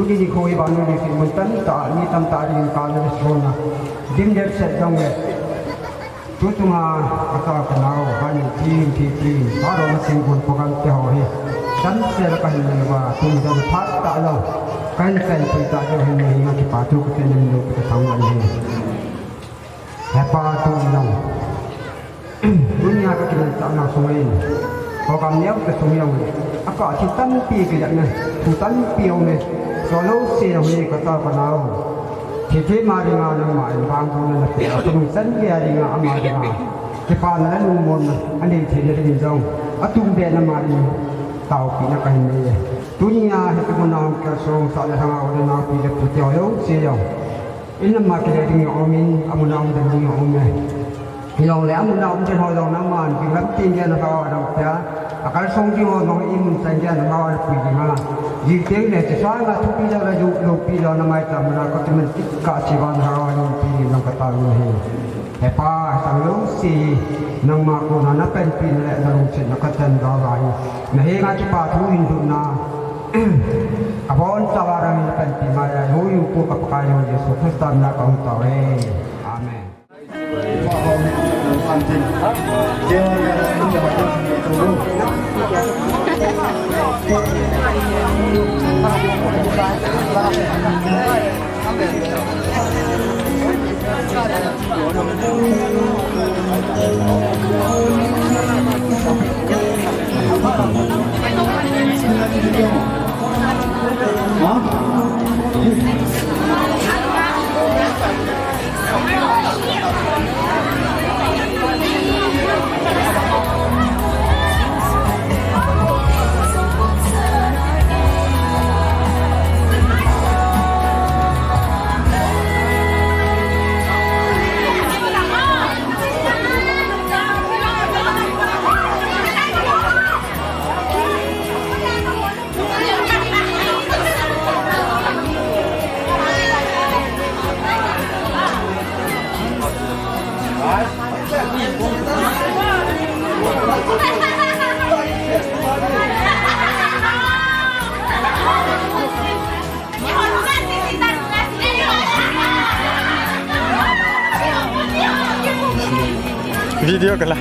Hiche kho hi vannoi leiset mun tamtah, mi tamtah dingin kana le sona. Dim dep set jong le. Tuchunga kata kanao, han tin, tin, tin. Haro na sing gun program te ho hi. Dan sel kahin nei uva, tun dan phat talou. Kahin sel pui talou hin nei na kipa thu kahin nei lou ka tang an hi. Hepa tu nong. Tunia ka kimanchahna sunga hin. Program neo ka sung jong le. Akah thi tampi kilah na. Thu tampi um e. Solo se jong hi kata kanao. Thi thi ma dinga nangma in bang jong na pe. Atunung san ke dinga ama dinga. Kipana le lungmonna. Anei thei na ding jong. Atum be na ma in. Taopi na kahin nei e. Tunia hi tumuna hung kalsong sa le hanga ole na pi le pu te ho jong se jong. In lama kile ding jong um in, amuna um den ding jong um e. Jong le amuna um den ho jong nangman, ding lam tin dia na hawa dong tia. Akal song ding ho jong in mun san dia na hawa pui ding ha. Jing teng le, chi sang a thupi jong le, lu, lupi jong na mai ta muna, ko ti man tik ka chi van hawa jong pi ding jong ka ta lu hi. Hepa, sang lu si, nangma kona na panpi na le, na lungset na ka chan ga va hi. Na henga kipa thu hin dun na. Abon tawara min panpi maya, ho yu pu ka Pakai ho Jesu Christa mina kahung tao e. Amen. Video ka la.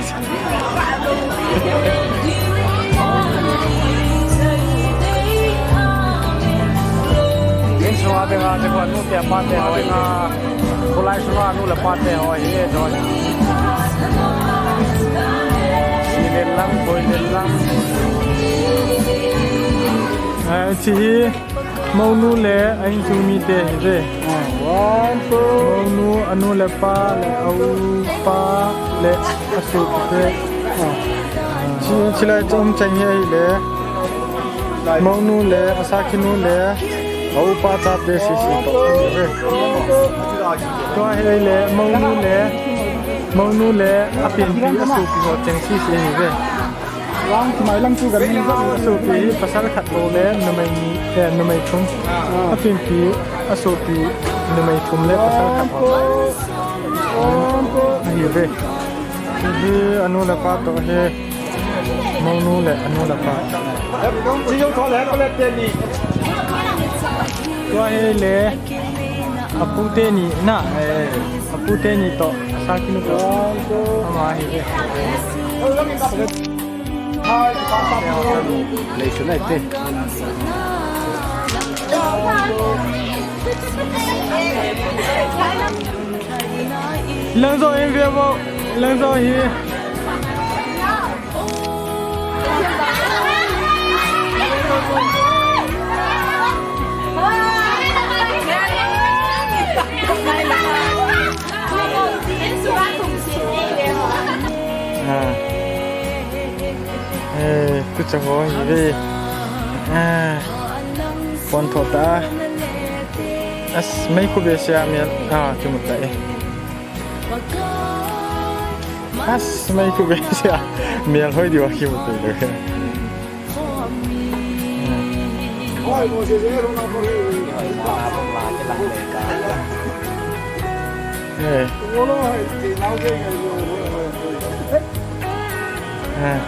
Min sunga dinga, dinga, nu te pa te ho dinga. Kulai sunga nu le pa te ho hi, eh, doi. Si len lang, boi len lang. Eh, chi hi. Mounu le a insung mite hi ve. Ah, one, two. Mounu, anu le pa le, a upa le, a sopite. Ah. Chi, chilai chom chang hi ahile. Mounu le, a sakhinu le, a upa chate sisi toh hi ve. Tua hi le, mounu le, mounu le, a penpi, a sopi ho cheng sisi hi ve. Lang, mai lang chu kan ni. Sopi hi pasal khat bou le numei ni, eh, numei thum. Ah. A penpi, a sopi numei thum le pasal khat bou. Ahi ve. Hi anu le pa toh hi. Mounu le anu le pa. Chi yo tho le ko le te ni. Tua hi le. A pu teni na. Eh. A pu teni toh. A sakhinu toh. Ama hi ve. Leisu nai te. Langzo in ve mo. Langzo hi. Ah. Eh, tu chang ho hi ve. Ah. Pon tho ta. As, mei khu be sia mial. Ah, kimu ta e. As, mei khu be sia. Mial hoi diu kimu ta e. Eh. Eh.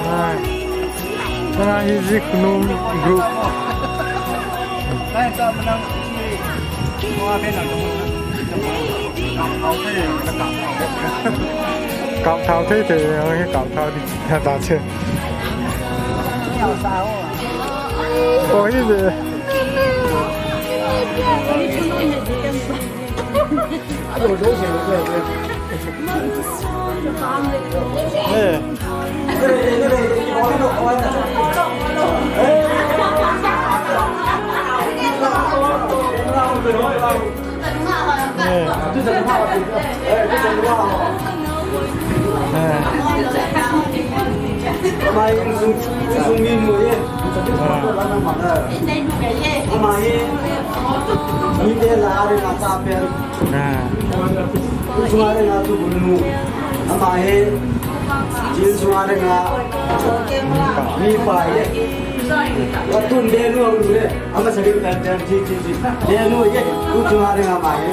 Ai. Tuna hi Zikhunom group. Kap thao thei thei, kap thao di ta che. Oi ve. Ama hi, jil sunga dinga, mipa hi. Atun denu a ulu le, ama sari ka jan ji ji ji. Denu ye, u sunga dinga ama hi.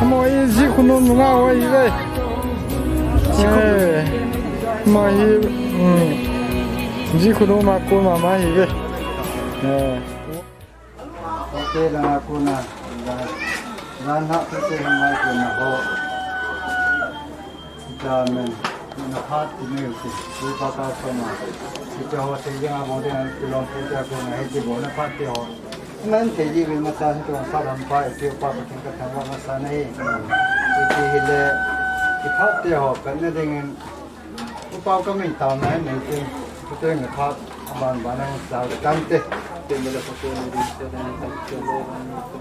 Amaho hi Zikhunom nungah ho ahi ve. Eh, amaho hi, hmm, Zikhunom a kon mama ahi ve. Eh. Tute langa kona, jan, jan ha tute hung mai kona ho. Amen. Nuna phat ti neu ti, tu pa ta soma. Ti ho se jeng a mo de an kilom pu ja ko na he ti bo na phat ti ho. Nan te ji vil masa ni to sa ram pa e ti pa pa ken ka thang wa masa na he. Ti ti hi le, ti phat ti ho kan na ding in. Upa ka min ta na he nei ti. Ku te nge phat, aban ban na sa kan te. Te me le ko ko ni di se na ni ta ke lo na ni tu.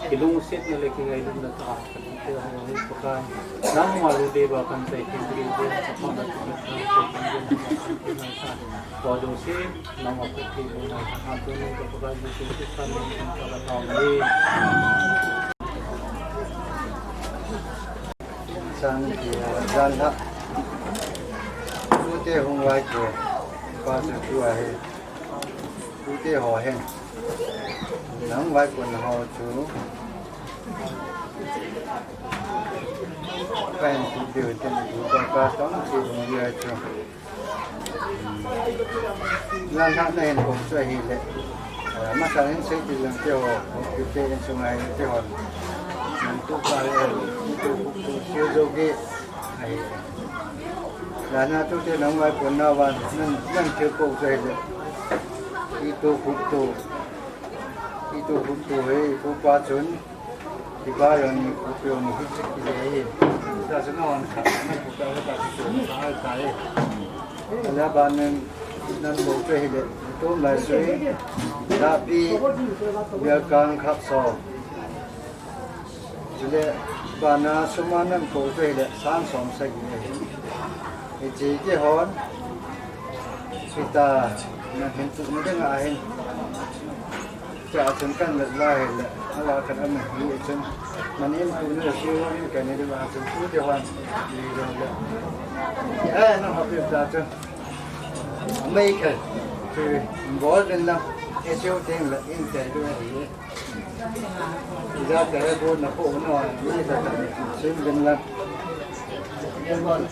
Kilungsetna le kingailutna tah a ka thute ho hi Pakai. Nangma lungdei ba kan sei thei ding ve, ka pa na tu na sei thei ding ve, ka pa na tu na sei thei ding ve. Tua jouse, nangma kut thei ding ve, ka pa tu na ka Pakai Jesu Christa min in ka ka tao ni. Sang ki, jan ha. Tute hung vai ko. Pa chu tu ahi. Tute ho hen. Nang vai ko na ho chu. Pen tu deu ten tu ka ka tong ki hung vai chu. Jan ha na hin ko chu ahi le. Eh, masa hin sei ti lang te ho, ko ki te in sungai te ho. Nan tu ka le, tu ku tu siu jo ge. Ahi. Jan ha tute nang vai ko na van, nan, nan te ko chu ahi le. Itu ku tu. Itu ku tu he, ku pa chun. Kipa jong ni, kupi jong ni, hiche kile hi. Ta se na wan kha, na kupi ta, ta se na ta, ta hi. Ala ba nen, nan bo chu hile, tum lai sui, da pi, bia kang khap so. Chule, ba na suma nan bo chu hile, sang som sagi hi. Hiche kihon, kita, na hin tu, na ding ahin. Cha chun kan let lai le, ala kan am hi chun. Man in tu ne siu in kan ni ba chun tu de wan. Ni lo le. Eh, na ha pi ta chun. Mai ka. Tu bol den la. E siu ting le in te du hi. Ja te bu na ko no. Ni sa ta. Sim den la. Ni bol.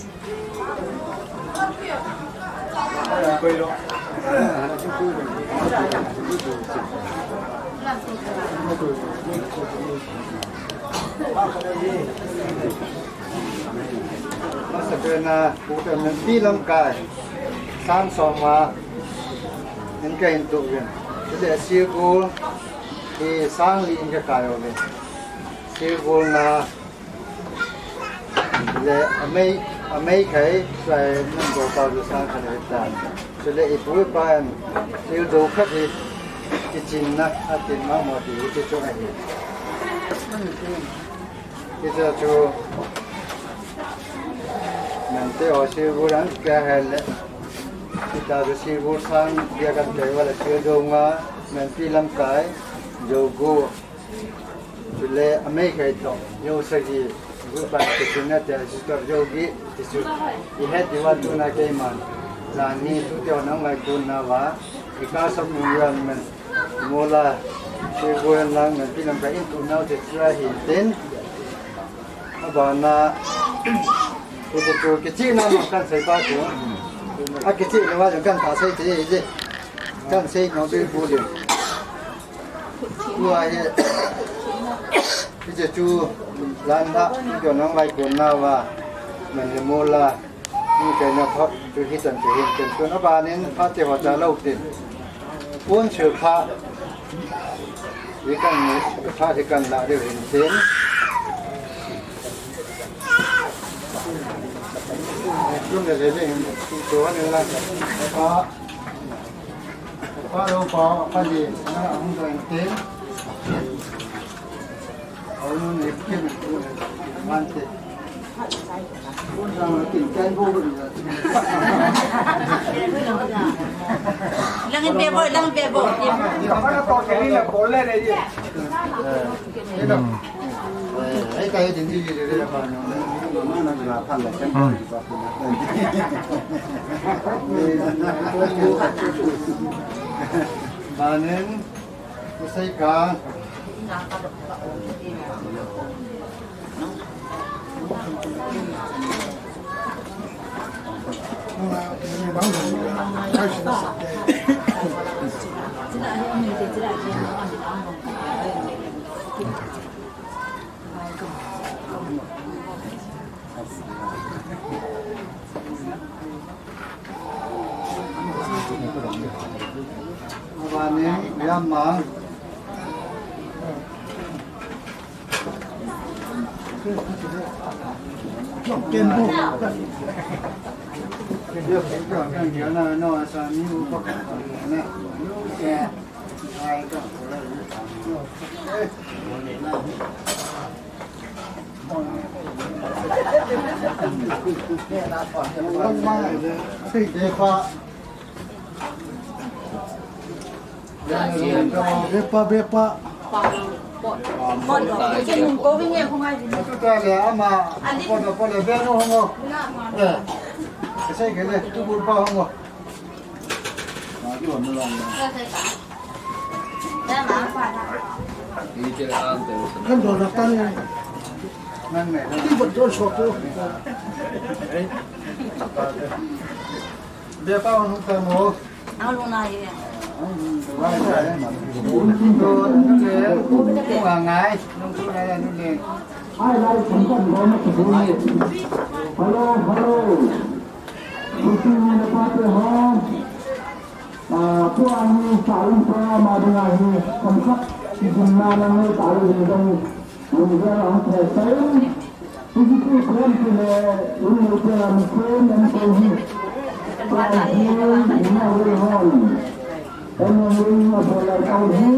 Masapena, Pu Pi lamkai, sang som a, in kahin tuh uvin. Chule silbul hi sang li in kakai uvin. Silbul na, le amei, amei khai, sai nan ko pa du sang khat ahi tan. Chule ipu ipan, sil jo khat hi, kichinna, atin mama ti, ti chu ahi. Hiche chu, Mante ho silbul an kei hile. Hitia chu silbul sang bia kan kei uva le sil jo nga, Pu Pi lamkai, jo gup. Chule amei khai toh, jo sagi, gup ban kichinna te, sister jo gi, ti chu. Ihet diuva tuna keiman. Jan hi tute ho nang ngaikon nauva, ikasam nung uva men. Mola, silbul lang, Pu Pi lamkai in tuh nau te chu ahin tin. Abana, hiche chu kichihna ma kan sei pa chu. Akichih lou va kan ta sei ti ji. Kan sei nau bilbul in. Tua hi, hiche chu, landa, tute ho nang ngaikon nauva, men le mola. Ni kaina phat chu hichan chu hin tin, tun abanin phat te ho cha lou tin. Pon sil phat. Hi kan ni, phat hi kan la deu hin tin. Tun le le le hin, tu tu han la. Pa. Pa lo pa, pa ni, na hung do hin tin. Langin bebo, langin bebo. Banin, kusei ka. Bepa, bepa. Atu ta le ama, pon, pon le benu hongo. Eh. Sei ke le, tu bu pa hongo. Kan do da tan. Nang ne. Ti bot do so ko. Be pa hung ta mo. Ang lu na ye. Ngai. Hello, hello. Kuchi ni na pa te ho. Ah, tua ni sa un pa ma ding ahi, kam khat, ki ding na na ni sa un ding dong, ni ga la hong thai sai. Kuchi ki plan ki le, un ni te la mi ko, na mi ko hi. Tua hi, ni na wi hon. Ene ni ma so la ka hi.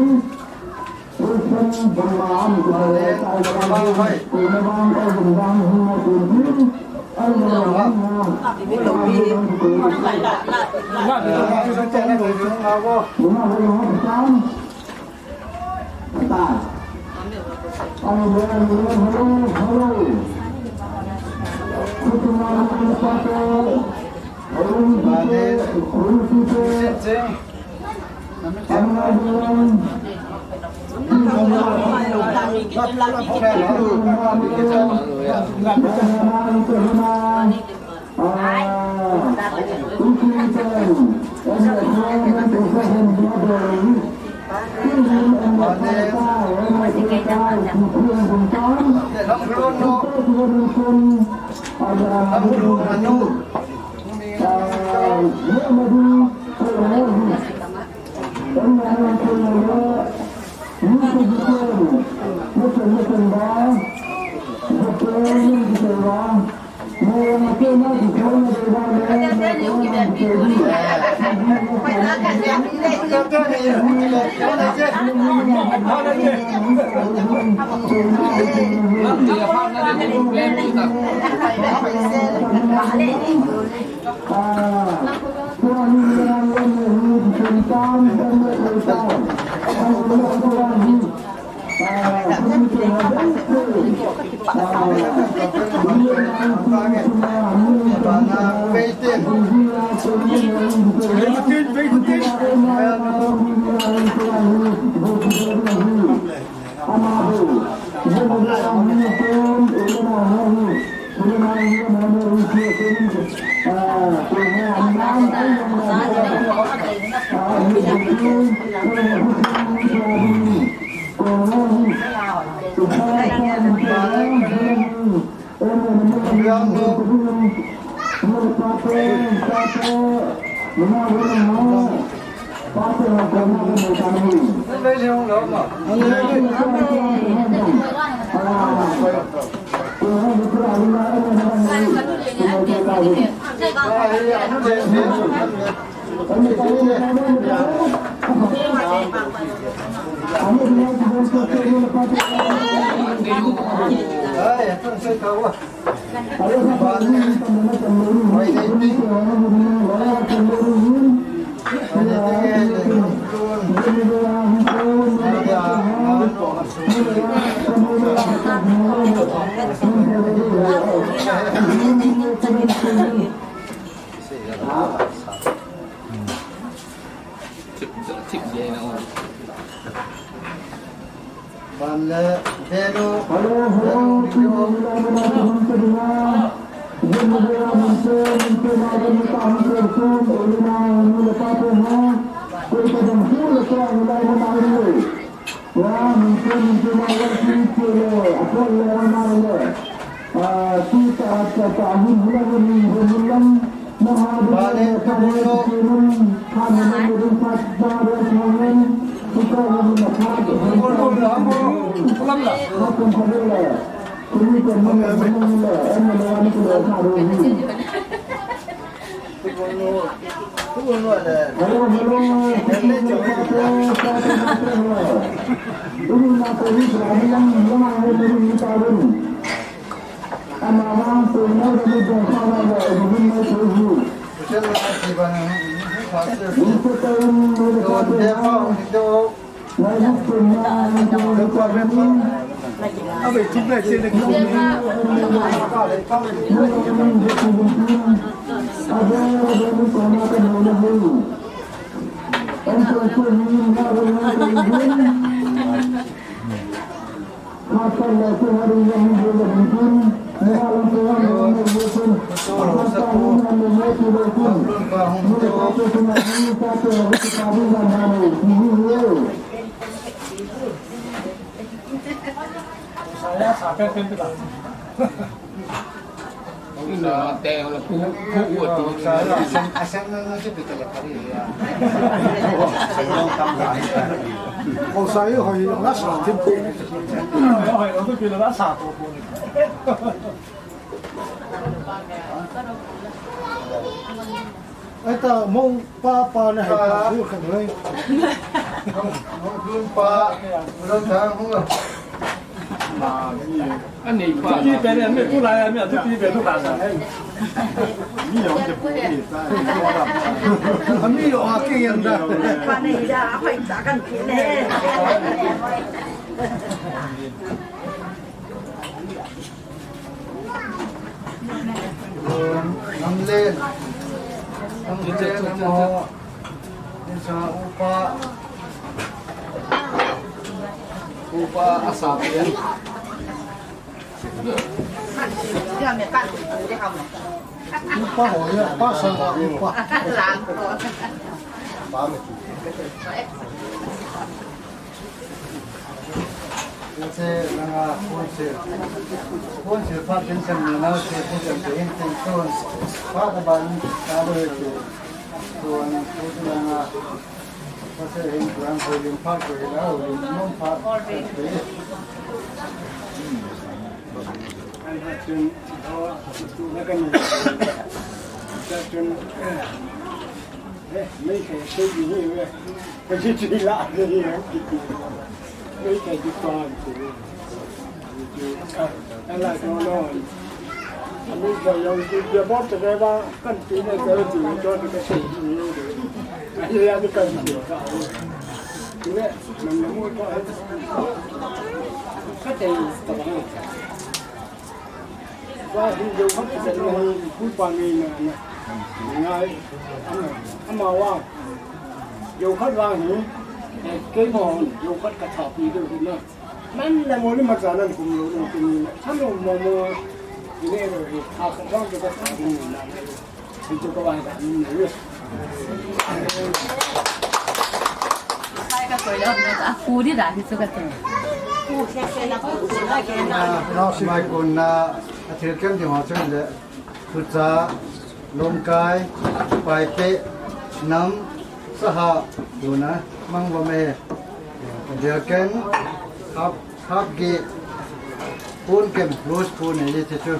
Ban le, Benu, Benu, Aita mo pa pa le hai pa bu khan hoi. Mo dun pa, mo dun thang hung. Ani pa. Pi pe le, me tu la, me tu pi pe tu la sa. Mi yo ke pu ni ta. Ami yo a ke yan da. Pa ne ya, hoi ta kan pi ne. Namlen, namlen, namo, nisa upa, upa asap yan. Upa ho ya, upa sa upa. Pa me. Te langa phone se. Phone se pha tin kan ni na se phone se te hin tin phone. Pha ka ban ka lo he te. Phone phone langa. Pha se hin phone ko lim pha ko la lim nom pha. An ha chun ho tu na kan ni. Sa chun. Eh, mei ke se ni ni. Ka ji ji la de ni, ki ti. Mei ka ji pa ti. Ala ko lo. Mei ka yo ji ji bo te ba kan ti ne ka ji ni jo de ka se ni ni de. Ai ya de ka ji ka. Ni ne, na na mo ka. Ka te ka ba. Vang hi jo khat ka chan hi, pu pa ngeina na. Ngai, ama, ama vang. Jo khat vang hi, eh, keima hon, jo khat ka thapi diu hi na. Nan le mo ni ma cha nan kum lo, lo kum ni. Chan lo mo mo, ni ne lo hi, a khat vang ka thapi ni na. Hi chu ka vang ka ni na. Sai ka koi le, a pu di da hi chu ka te. Pu se se na ko pu se la ke na. Mai kun na a thil kem ding ho chun le thucha, lomkai, paite, nam, saha, tuna mang bo me. Dia ken hap hap gi pun kem plus pun ne ye chu.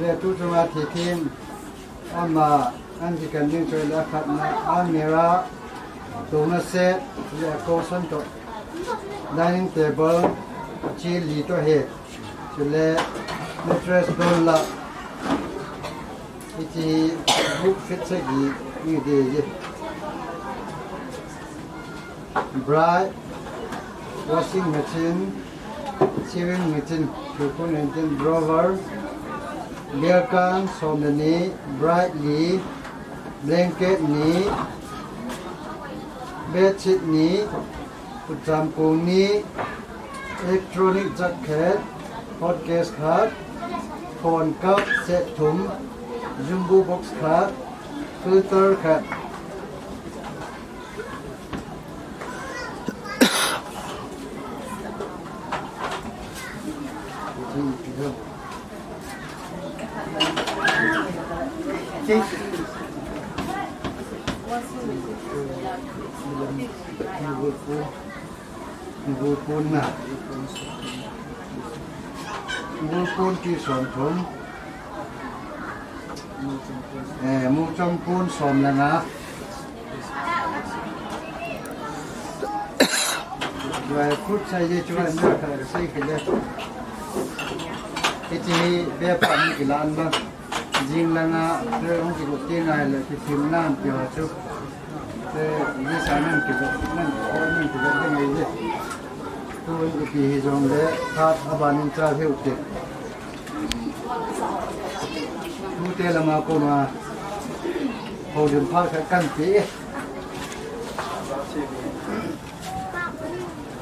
Le tu chunga thi thim, ama, an ti kan ding choi la khat na, almirah, tuna set, le a cushion to, dining table, chi li to he, chule mattress don la, iti group fit sagi, ni de ye. Bright, washing machine, sewing machine, two point nineteen drawer, biarkan, som le ni, bright li, blanket ni, bedsheet ni, kutjam kong ni, electronic jacket, hot case khat, phone cup, set thum, jumbo box khat, filter khat. Vurpon na. Vurpon ki som thum. Eh, muchom pon som le nga. Dry fruit sa ye chu na ka sei ke le. Iti be pa ni ki lan ba. Jing langa, te hung kigot ti ngai le, kithim nan ti ho chu. Te, ni sa nan kigot, nan, nan kigot ding ngai le. Tu ipi hi jong le, phat aban in cha hiu ti. Tute lama koma, houlim phat khat kan ti.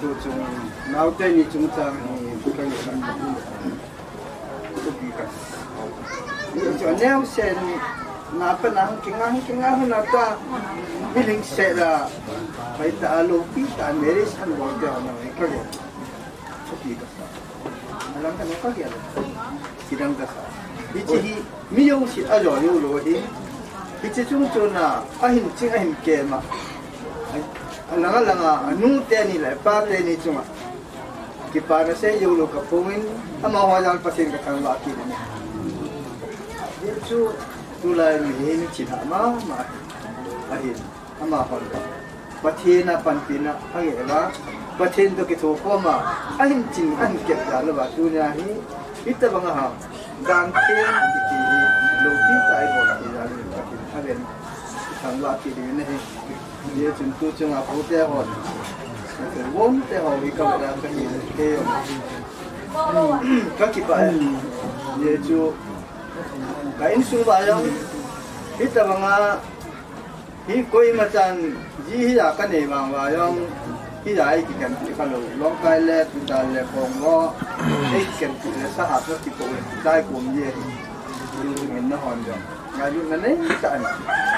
Tu chung, naote ni chungchang hi, kan Thupi ka. Ni chu neo sen na pa na hung kinga, hung kinga hung na ta. Miling se la. Pai ta lo pi ta meri san bol te na ka le. Thupi ka sa. Alang ka no ka ya. Kidang ka sa. Hichi hi mi yo si a yo yo lo hi. Hichi chung chung na a hin ching a hin ke ma. Alanga langa anu te ni le pa te ni chunga. Kipana sei jou lou ka phong in, amaho jal Pathen ka thangvah kit in. Hichu, tulai mi hi mi chin ha mama ahi. Ahin, amahon Pathen a panpina ange uva, Pathen toh kithokhom a, ahin chin, ahin kep jal uva, tunia hi, hitabang a ha, dan theng kiti hi, loupi tah a ibol kit jal in, Pathen aven, thangvah kit in ahi. Hijeh chun tu chunga pute hon, von te ho hi ka veda ka hi te. Ka kipah e. Hijeh chu ka insung uva jong, hitabang a, hi koima chan ji hi a ka nei vang uva jong, hi a ei kikan ti kha lou, longkai le, tuta le, khong lo, ei kikan ti le, saha ka kipo e, tai kom ji e. Nahon jong. Ngailutna nei tah in,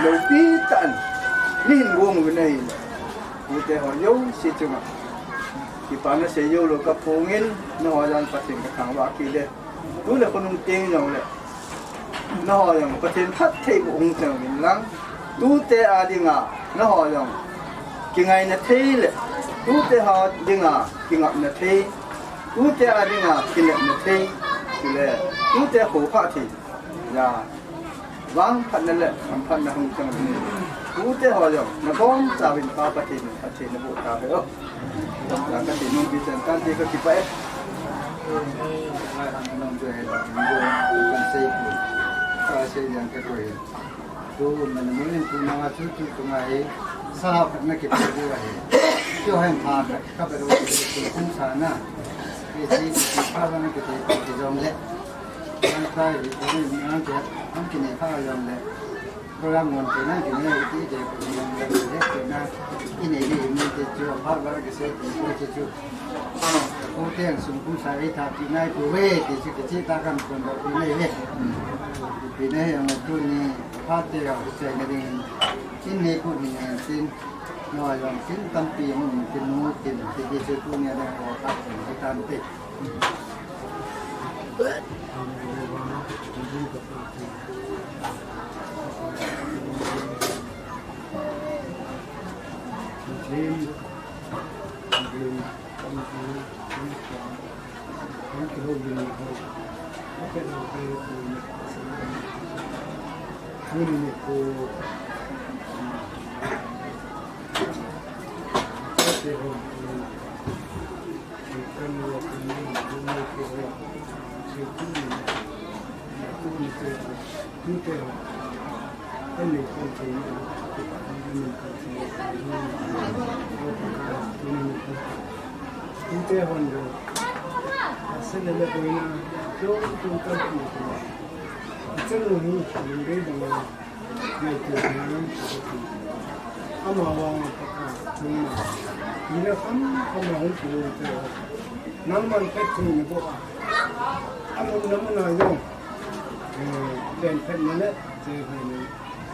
loupi tah in, mihem gong uvin ahi. Pute ho jouse chunga Kipa nasei jou lou kaphongin, nangho jal Pathen kathangvah kit e. Tule khonung teng jongle, nangho jong Pathen phattheiboh hung chang uvin lang. Tute a dinga, nangho jong kingaina thei le, tute ho dinga kingapna thei, tute a dinga kinepna thei, chule tute kho phah thei. Ja, vangphatna le hamphatna hung chang uvin. Tute ho jong, nabonchauvin Pa Pathen in phatthei naboh tauve o. Ja, kati nom pi chan, kati kakipah e. Kan sei pu. Ka sei jang ka koi. Tu, mana mun in tu na chu tu tu ngai. Sa khat na kipe diu ahi. Chu hen pha khat ka be ro tu kum sa na. Ki si ki pha na kipe ki jong le. Nang tai, nang te, nang kine pha jong le. Program ngon te nang kine ti te ko jong le, le te na. Ine ni ni te chu pha ba ke se ti ko chu chu. Ko te sum kum sa ei tha ti nai ko ve ti chu ke chi ta kan kon do ti nei ve. Ti nei ang tu ni pha te ya ko se ne ding. Ine ko ni ne tin. No jong tin tampi hung tin nu tin ti chu tu ni dang ko ta ko tan te. Ama vang a Pakai, nangma. Nile kham kham a hung kilungto. Nangman phatthei naboh a. Amun namun a jong. Eh, len phatna le, che hoi na.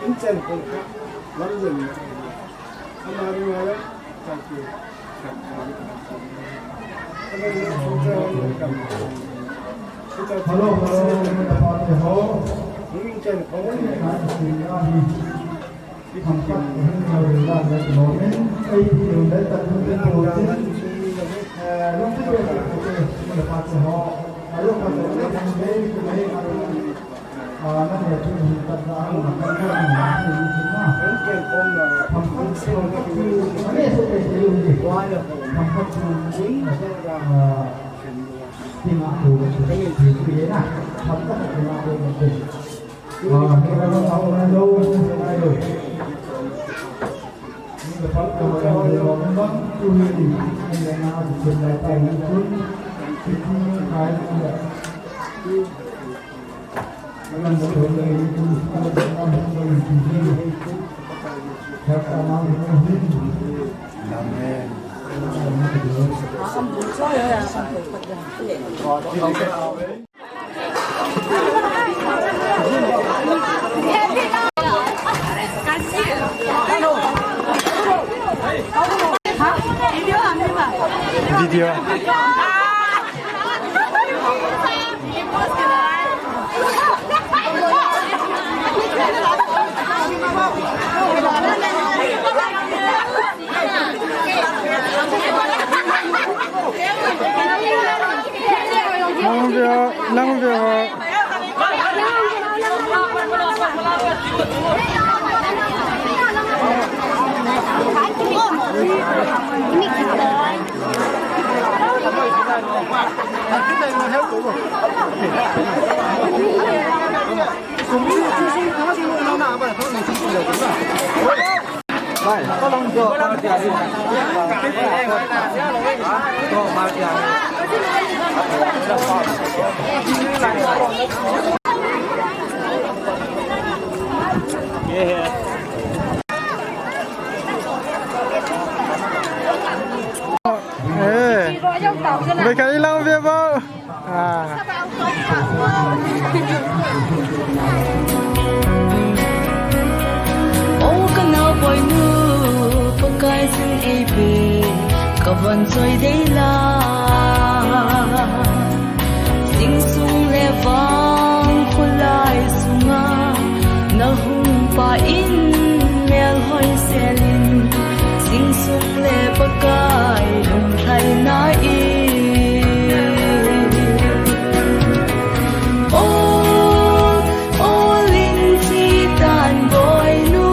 In chen khol kha, lam len na. Ama ring a le, ta ki. Hello, hello, hello. Amen. Video. Lang via, lang via. Eh. Beka ilang via ba. Ah. O ka naupoi nu, Pakai sin ei pe, Ka von choi dei la, sing sung le vang khulai sunga, na hung pa in mel hoi selin, sing sung le Pakai lung lhai na i. O, o ling chi tan boi nu.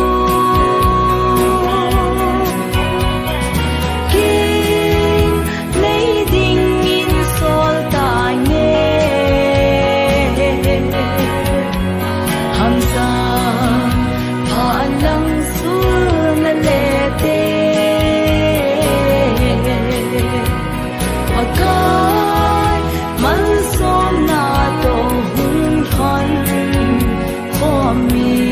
King, nei dingin sol ta nge. Hamsa, pha lang sul na le te. Pakai, malsomna toh hung thon khom in.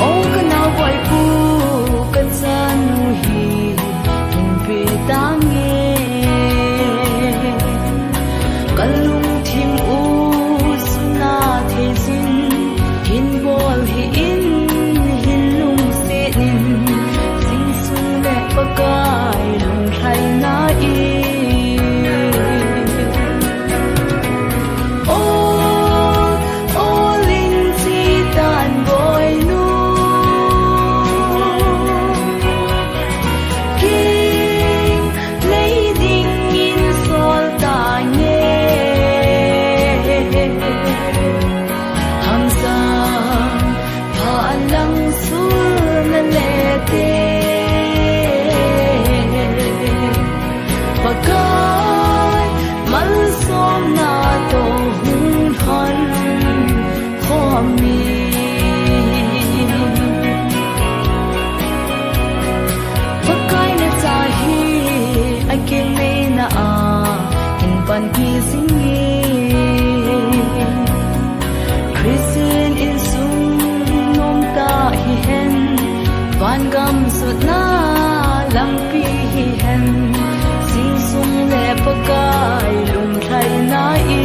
O ka naoboipu, ka chanu hi, hin pe ta nge. Ka lungthim u suna thei jin, hin bol hih in, hin lungset in, sing sung le Pakai lung lhai na i. O, o ling chi tan boi nu. King, nei dingin sol ta nge. Hamsa, pha lang sul na le te. Pakai, malsomna toh hung thon khom in. Pakai na cha hi, a kei nei na a, hin panpi jing in. Christian insung nom ta hihen, van gam sutna lampi hihen, sing sung le Pakai lung lhai na i.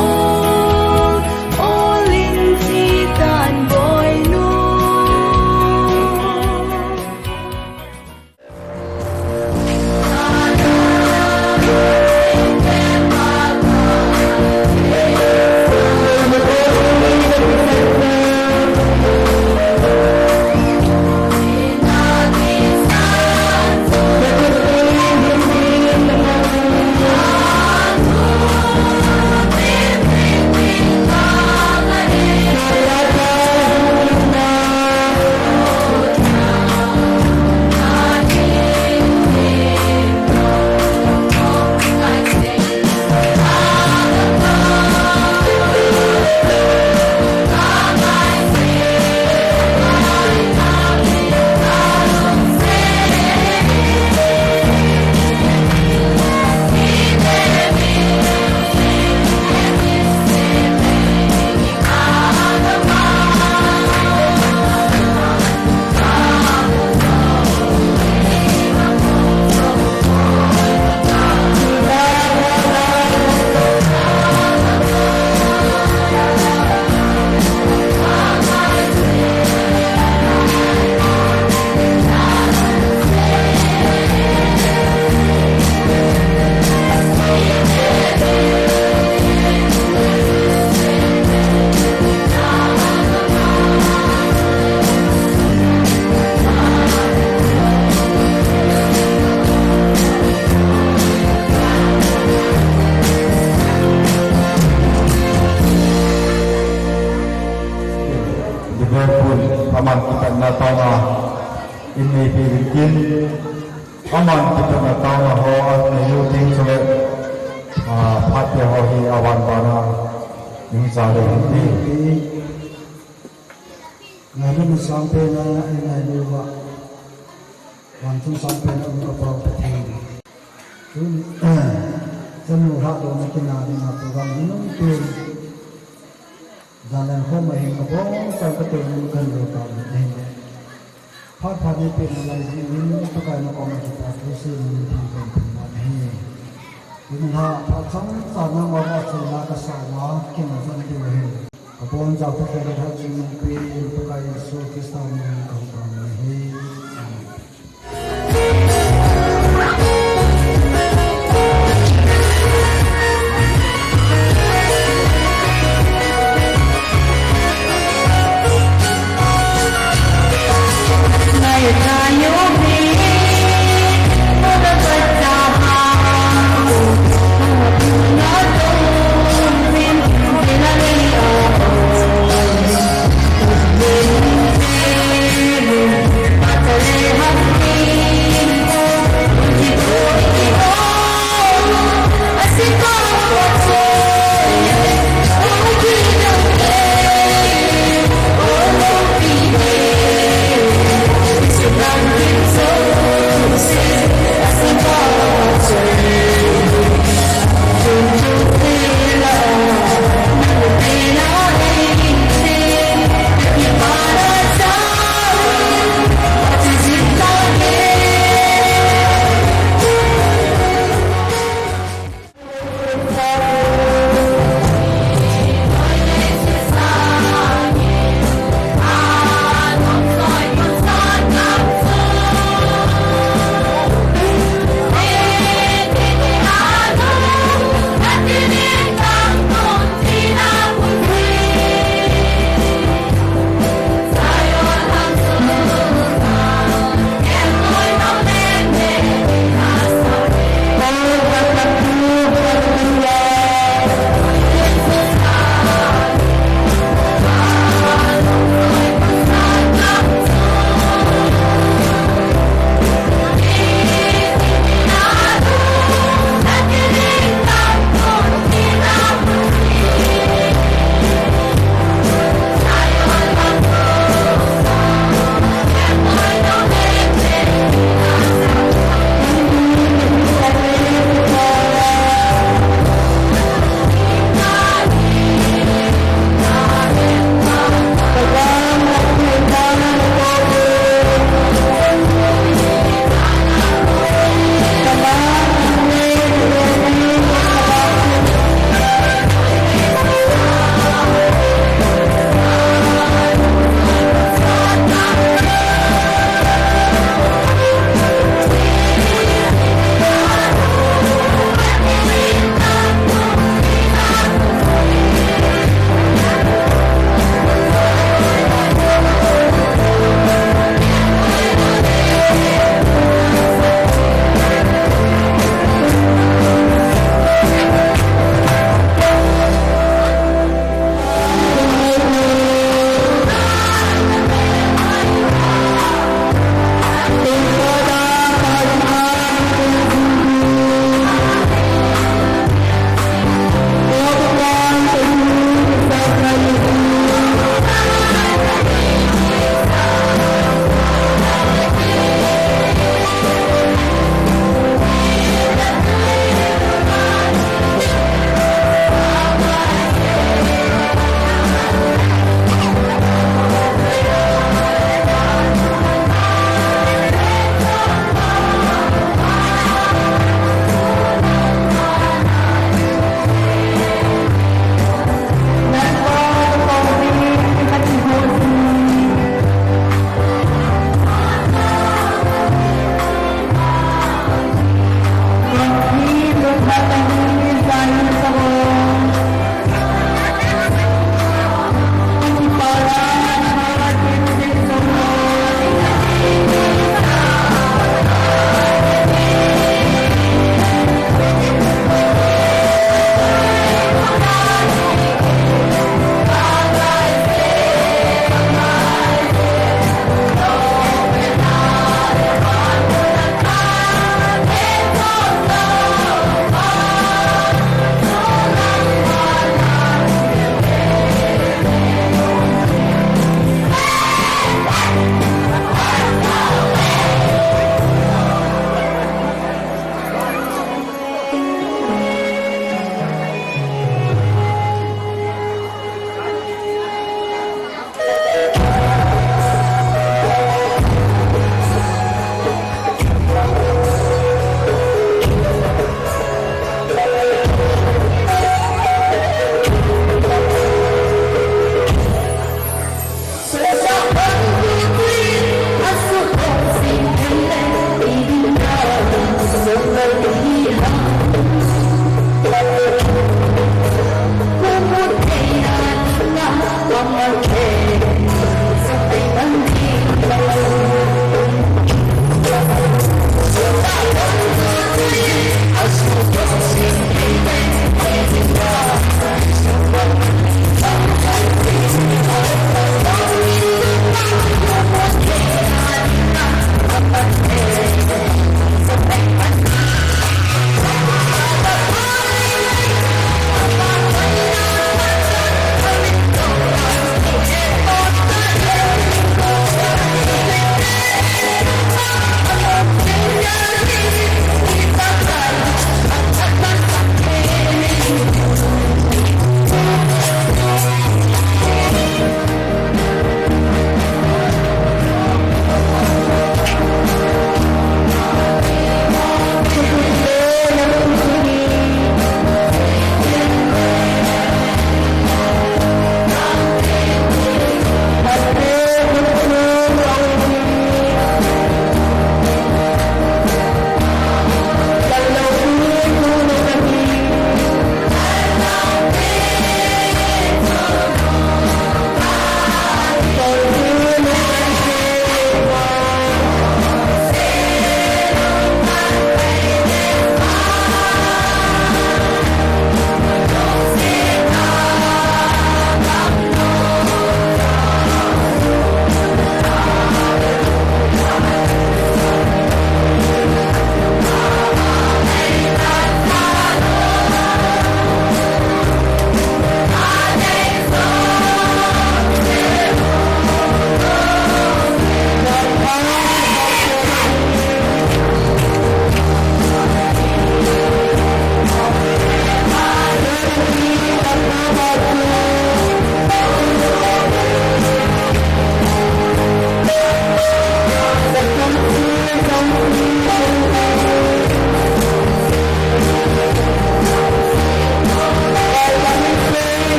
O, o ling chi tan boi nu. Liverpool, aman kipatna tah a, in nei pe kin, aman kipatna tah a ho, an nei u ding chule, ah, phat te ho hi avan bana, in sa le hin ti. Ngailut na sangpen a, i ngailut uva. Vantung sangpen a um ka Pau Pathen. Tuni, chanu lhahdohna kina dinga program nunung tun. Jan leng khom a hin ka bongchal ka teu nung kan lo ta le ahin. Phat phat ni pen a lai jing in Pakai na koma kipa thu sei nung thang kan thang na hi. Tuni lha phat chang sa na ma va sei na ka sa na kin a jan teu ahin. Abonchauva Pathen in lhacha neipe in, Pakai Jesu Christa min in kahung tao nahi. Amen.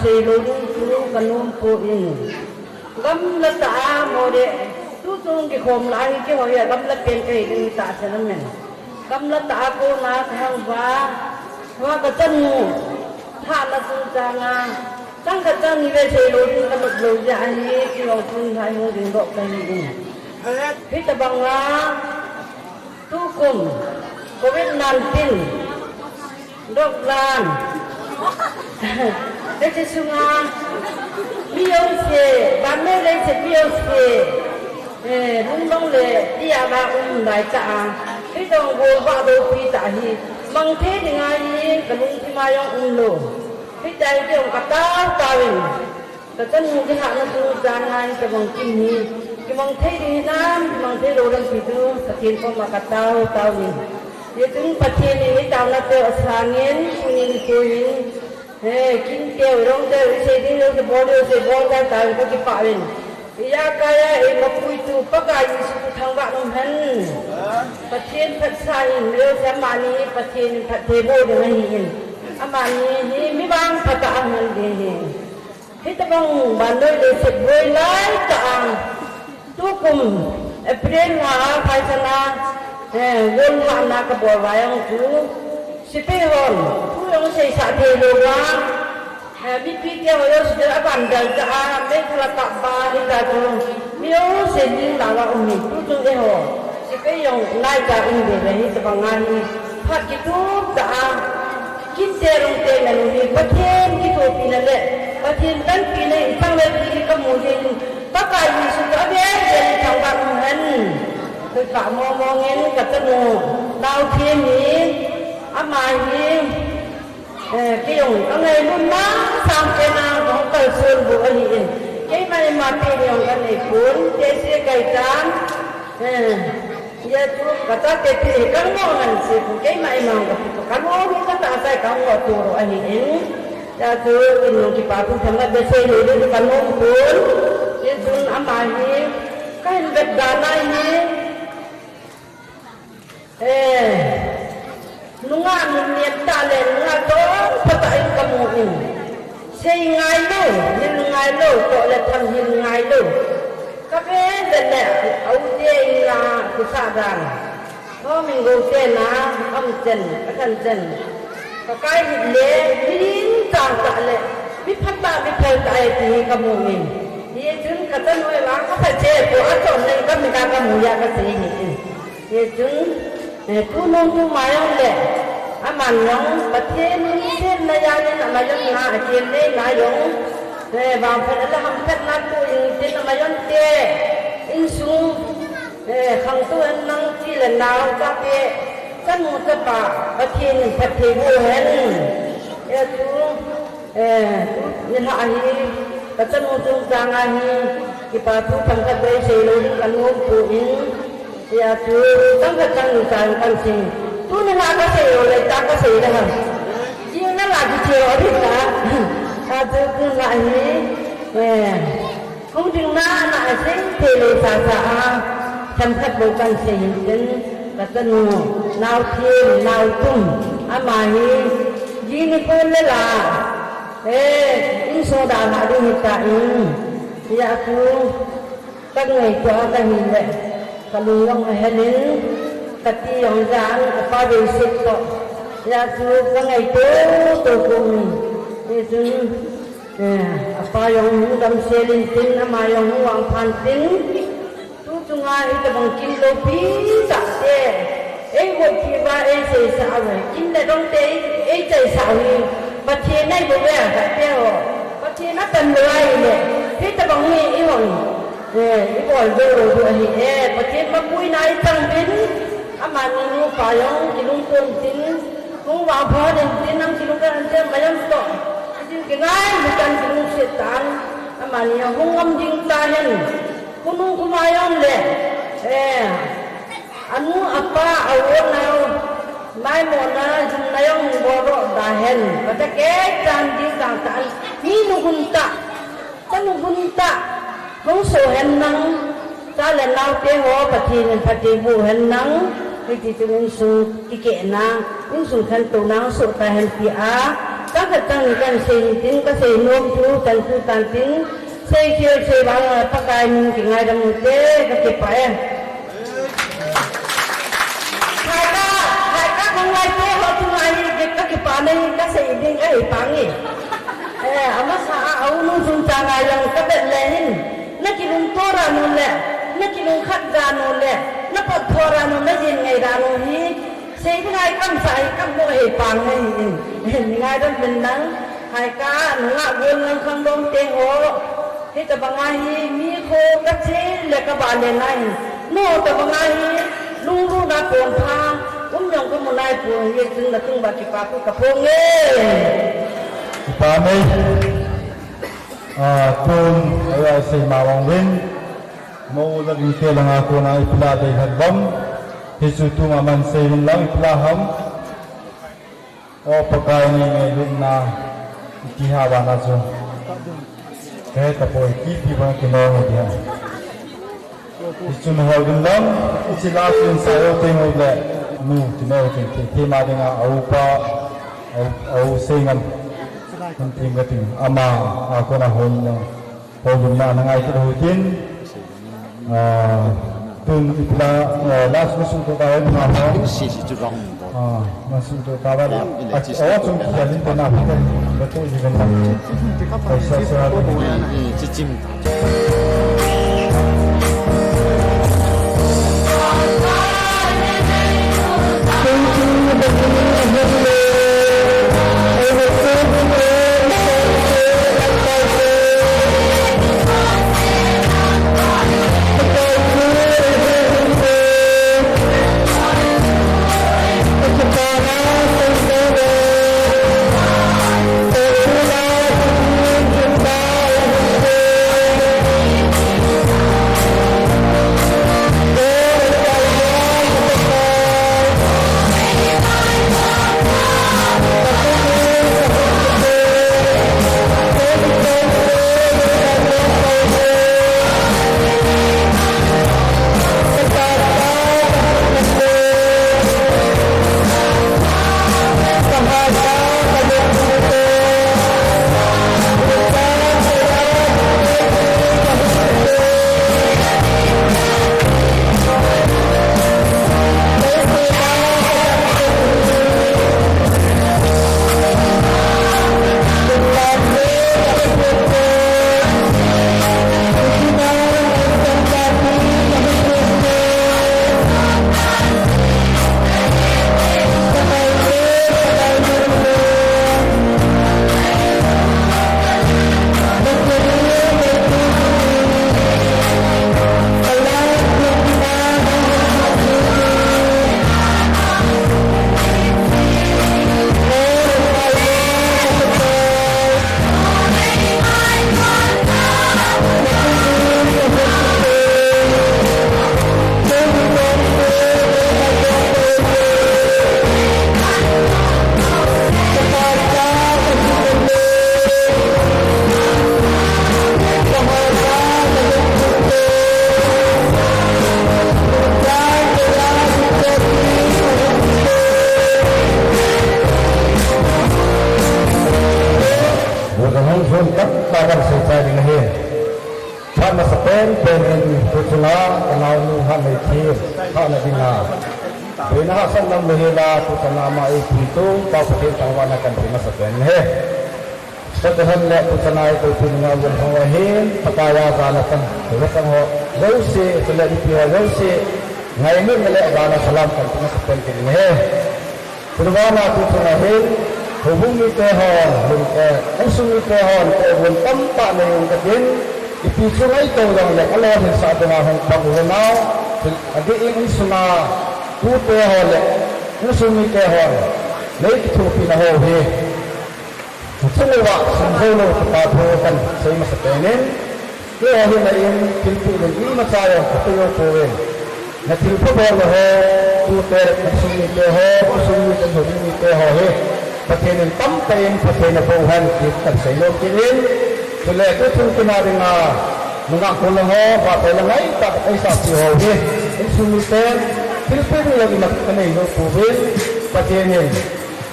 Seilou ding chu kanom poi. Gamla tah a mole, tuchung kikhom lai kihoi a gamla pen kahi ding tah chan amen. Gamla tah a kona kahang uva, hua kachanu, thahna chungchang a, chang khat chang ni ve seilou ding kanop lou jeh a hi, kilong chun hai hung ding doh kahi in. Hitobang a, tukum, covid nineteen, lockdown. Hiche sunga, mi jouse, vannoi leiset mi jouse, eh, lungdong le, tia va um lai tah a. Hitobang golvah dou pi tah hi, mang thei ding ahi, kalungthim a jong umlou. Hitia hi kei jong katao tao in. Kachanu kilhahna chungchang a hitobang kin hi, kimang thei ding hinam, kimang thei lou lampi chu, Pathen koma katao tao in. Hichun Pathen in itaona teu asang in, tuni nikho hin, he, kin teu, rong teu, isei ding jouse bol, jouse bol, tao tao in kakipah uvin. Ijakai a, eima puitu, Pakai Jesu chu thangvah in um hen. Pathen phatsah in, mi jouse amani, Pathen in phatthei boh ding ahi in. Amani hi, mi vangpha tah a um hen ding ahi. Hitobang vannoi leiset boi lai tah a, tukum April lha a, phaichan a, eh, golhahna kabol uva jong chu, sepai hon, thu jong seisah thei lou uva, eh, mipi te ho jouse aban dal tah a, meithal a kap uva, hita chu, mi jouse ling lala um in, tuchung eiho, sepai jong nai tah in veve, hitobang a hi, phat kitup tah a, Kinte rong te nanu hi Pathen kithopina le Pathen panpina in chang le pi hi kamu jin, Pakai Jesu chu avel vel in thangvah in um hen. Koi ka mong mong in kachanu Naothem hi, ama hi, eh, kei jong kangailut masang pen a kahung kalson bou ahi in. Keima ima pen jong kanei pon, kei se kai tan, eh, Hijeh chun, kachate pi hi kangailut ngan se pon, keima ima kapi pon, kalung hi katahsa a kangailut to ahi in. Hijeh chun, kin nung kipa thu themkhat beh seilou ding kanom pon. Hichun ama hi, kahin vet dan a hi. Eh, nungah nunnem tah le, nungah chom phatah in kamu in. Sei ngailou, hil ngailou, toh le tham hil ngailou. Kavet vet le, a u te in la kisah dan. Tho min gou te na, am chen, a khan chen. Kakai hit le, mi chang tah le, mi phatah, mi phatah e ti hi kamu in. Hichun kachanu la kapha che pon, achom le kamit a kamu a kasei hi in. Hichun, eh, tunung tuma jong le, aman jong, Pathen in semna jal in ama jong na, achen nei na jong, eh, vangphat a la hamphatna pu in tin ama jong te, insung, eh, khangtou hen lang chi le nao chate, chanu chapa, Pathen in phatthei boh hen. Eh, tu, Eh, nilhah hi, kachanu chungchang a hi, kipa thu themkhat beh seilou ding kanom pon, hijeh chun, chang khat chang ni chang kahin sei. Tuni la kasei lou le, ta kasei le ham. Jing na la kicheu ahi ta. Achu tuni la hi, eh, Hung ding na, na a sei thei lou sasa a, themkhat bou kahin sei hin tin, kachanu, Naothem, Naotum, ama hi, jing nikho le la, eh, insung dalha ding hita in, hijeh chun, kangaito a kahi le, kalung jong ahel in, kati jong jan, apa veiset toh, hijeh chun, kangaito, to kum in, hichun, Eh, apa jong hung damsel in tin, ama jong hung vangpha in tin, tu chunga hitobang kin loupi tah te, ei vop pi uva, ei seisah uve, kin le dong te, ei, ei chaisah u hi, Pathen ahi bouve, khat te ho, Pathen apan lou ahile, hitobang hi, i hon, eh, i bol jou lou diu ahi, eh, Pathen mapuina i chang uvin, amani nupa jong, kilungtun tin, Hung vangpha in tin, nang kilungdon in tin, ama jong toh. Tin kingailu tan, kilungset tan. Amani hung ngam ding tahen. Khonung khoma jong le. Eh. Anu, apa, a u, anao. Maimona, jumna jong bol doh tahen. Kata kei chan ding tang tan. Mi nuhun tah. Chanu hun tah, hung soh hen lang, cha le nao te ho, Pathen in phatthei boh hen lang, hiti chun insung kikehna, insung khantouna hung soh tahen tia, Ka khat chang ni kan sei ni tin ka sei nom chu chan chu tan tin sei khel sei vang a Pakai min kingaidam u te ka kipah e. Hai ka, hai ka kong lai te ho tu ngai ni ka kipah nei ka sei ding ahi pang e. Eh, amasa a, a u nu sung chang a yang ka bet le hin. Na kilungto ra nu le, na kilungkhat ra nu le, na pot tho ra nu, na jin ngai ra nu hi. Sei ngai kam sa hi kam mo he pang ngai hi. Ngai dam pen nang, hai ka, nunga gon nang khang dong te ho. Hitabanga hi mi kho ka che le ka ba le nai. No tabanga hi lunglut na pon pha. Um jong ka mu nai pon ye chun na tung ba kipa ku ka phong e. Kipa nei. Ah, tun, ai, ai, sei ma wang win. Mo la ring te langa kona ipi la dei hat bam. Hichu tuma man sei win lang ipi la ham. O Pakai ni ngailutna, iti ha vana chu. Kahe tapoi, kipi bang kinong iti ha. Hichun hol ding lam, hiche la chun sa yo te ngoi le, nu, ti no, ti, ti, ti ma dinga, a upa, a u, a u sei ngam. Kan ti nga ting, ama, a kona hol ding lang. Hol ding na, na ngai kit ho tin. Ah, tun ipi la, ah, last message to ka, ma ho. Ah, message to ka ba. Ah, oh, chung kia lin pe na, pe na, pe na, pe na. Ai, sa, sa. Bukan hong zon tak takkan selesai dengan he. Phat masa pen pen in tu chunga ka naonu Hameithir, phat na dinga. Boina hahsatna um louhela tu chana ama eipui tu, Pa Pathen thangvahna kan pe masa pen ahi. Sot ahin le tu chana eipui dinga gon hong ahin, Pakai a jana chang, tu chang ho, jouse, chule ipi ho jouse, ngailutna le jana salam kan pe masa pen kit in ahi. Chubana tu chunga hin, houbung mite hon, lung, eh, insung mite hon, koi gon tamtah nei ung katin, ipi chu ngaito jongle, alolhinsah dunga hung pang u hinau, adeh in insunga, tute ho le, insung mite hon, nei kithopina ho hi. Chule va, sum jou lou, tupa thu kan sei masa pen in, Keiho hin a in thilpeh uvin imacha jong kapeh jou pouvin. Na thilpha bol ho, tute, insung mite ho, insung mite, insung mite ho hi. Pathen in tamtah in Pathen aboh hen ti kan seinom kit in. Chule tuchung kin a dinga, nungah kol ho, vahchoi le ngaitah, eisahpi ho hi. Insung mite, thilpeh ding jong imacha kanei jou pouvin. Pathen in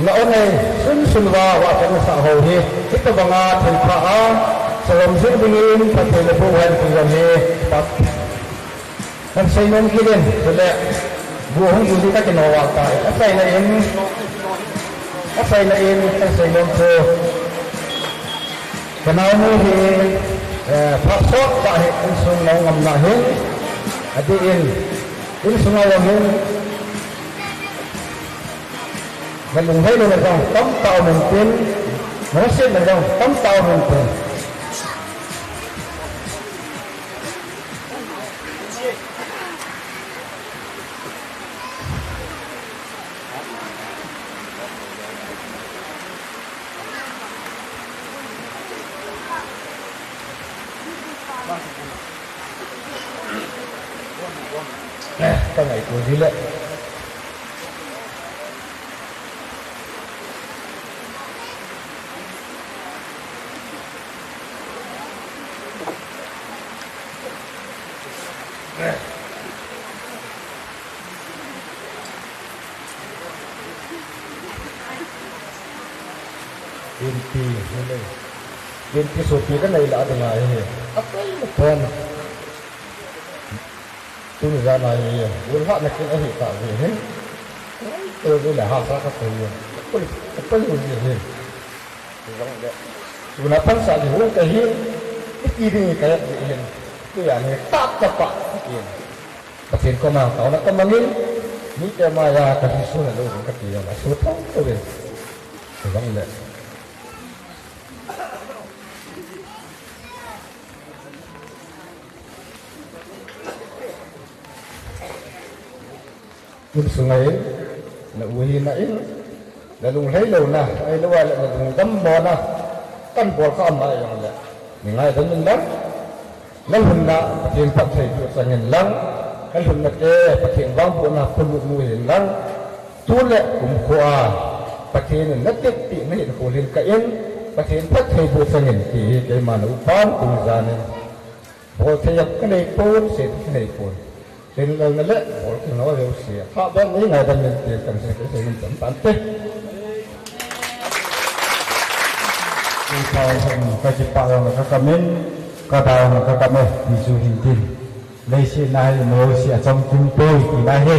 Na onei, sunsun uva, vahchoi nasah ho hi, hitobanga thilpha a, salam jing dingin, Pathen in boh hen ti jong hi, pat. Kan seinom kit in, chule, bu hung ju ding kakinol val tai. Achaina in, achaina in, kan seinom chu. Ka naonu hi, eh, phat sot tah hi, insung nau ngam na hin, adeh in, insung a jong hin, na lunglhai louna jong tamtah um intin, na lungsetna jong tamtah um intin. Eh, ka ngaito ji le. Inpi, inpi sopi ka nei lah a dinga hi. Apai na pen. Tuni jan a hi, gol hahna kin ahi tah jeh hin. Tuni le hahsa ka sei jin. Ka pui, ka pui jin jeh hin. Tuni le. Tuna pansa le hung ka hin. Iti ding ka yak jeh hin. Tujan hi tah tah pa. Pathen koma taona ka mangin. Mite maiya ka hisu na lou ding ka ti jong. Asu thou thou in. Tuni le. Insunga hin, na u hina in, na lunglhai louna, ahilou le na lungdam mona, kan bol kha ama jong le, nei ngaidam in lang, na lhunna Pathen phattheiboh chang in lang, na lhunna te Pathen vangbohna phulut mu in lang, tu le kumkho a, Pathen in na tepna hin kholin kah in, Pathen phattheiboh chang in ti hi keima na upan tuni jan in. Bol thei a ka nei pon, sei ka nei pon. Ken lal na le, bol ka nau leu sei. Kha ben nei ngaidam in ti kan sei ka sei in tam tan te. Ka pa ka kipa ka kamin, ka da ka kame, ti chu hin tin. Leiset na hi mo si a chom kim poi ti na hi.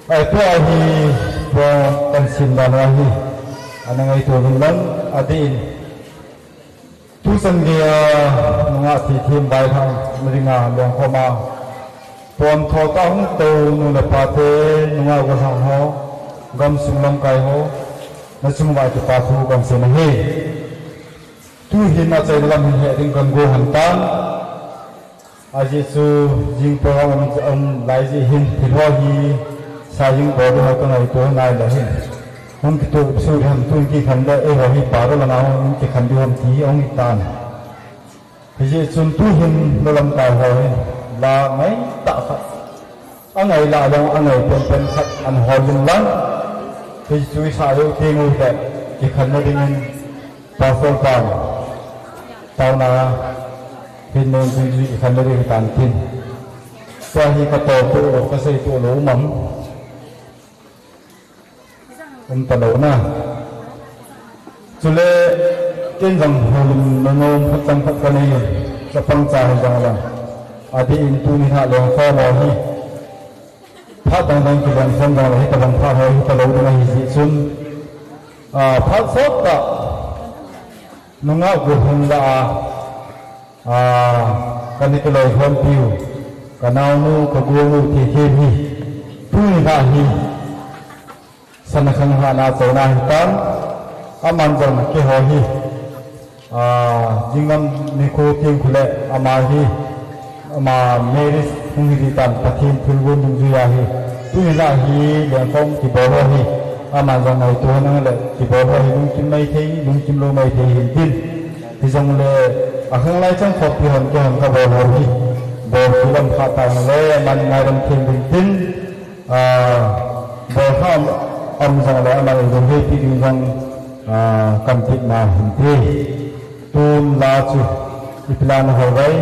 Ai tua hi, tua kan sim dan a hi. Ana ngaito lung lang, adin. Tu chan geiya nungah thithem vaihom na dinga lengkhom a, pom tho tah hung tou nu le pa te, nungah gollhang ho, gamsung lamkai ho, na chung uva kipa thu kan sei na hi. Tu hin achaina lam hin he ding kan go han tan. Ajeh chu jing program um, um lai jeh hin thil ho hi sa jing bol ding ho ka ngaito nai le hin. Hung kituh suri ham tun kikhen le eiho hi paro langa hung kikhen ding ham ti hi ahung hi tan. Hijeh chun tu hin lou lamkai ho hin la ngai tah khat. Angai lah jong angai penpen khat ana hol ding lang. Hichu chu isah leu teng u le kikhenna dingin Pastor pan taona hin neng ding jui kikhenna ding tan tin. Tua hi ka to to lo, ka sei to lo um am. Um ta lo na. Chule, ken jong holim na nom phat chang phat ka nei, chapang cha hi jong lang. Adeh in tuni a lengkhom ho hi. Phat dang dang kilengkhom dang le, hitabang phat ho, hita lo ding ahi jeh chun. Ah, phat sot tah. Nungah gollhang lah a. Ah, ka ni ka loi hon piu. Ka naonu, ka gonu, ti hi hi. Tuni a hi. Sana khang hana chona hi tan, aman jong keiho hi. Ah, jinglam nikho teng khu le ama hi. Ama marriage hung hi tan Pathen thilgon dungjuiya hi. Tuni a hi lengkhom kibol ho hi. Aman jong ngaito nang le kibol ho hi lungkim mai thei, lungkim lou mai thei hin tin. Hijongle akhang lai chang khop pi hon keihon kabol ho hi. Bol kilam kha tan le aman ngaidam thei ding tin. Ah, bol kha am, am jong le ama le jong hei pi ding jong, ah, kan ti ma hin ti. Tun la chu ipi la na ho vai.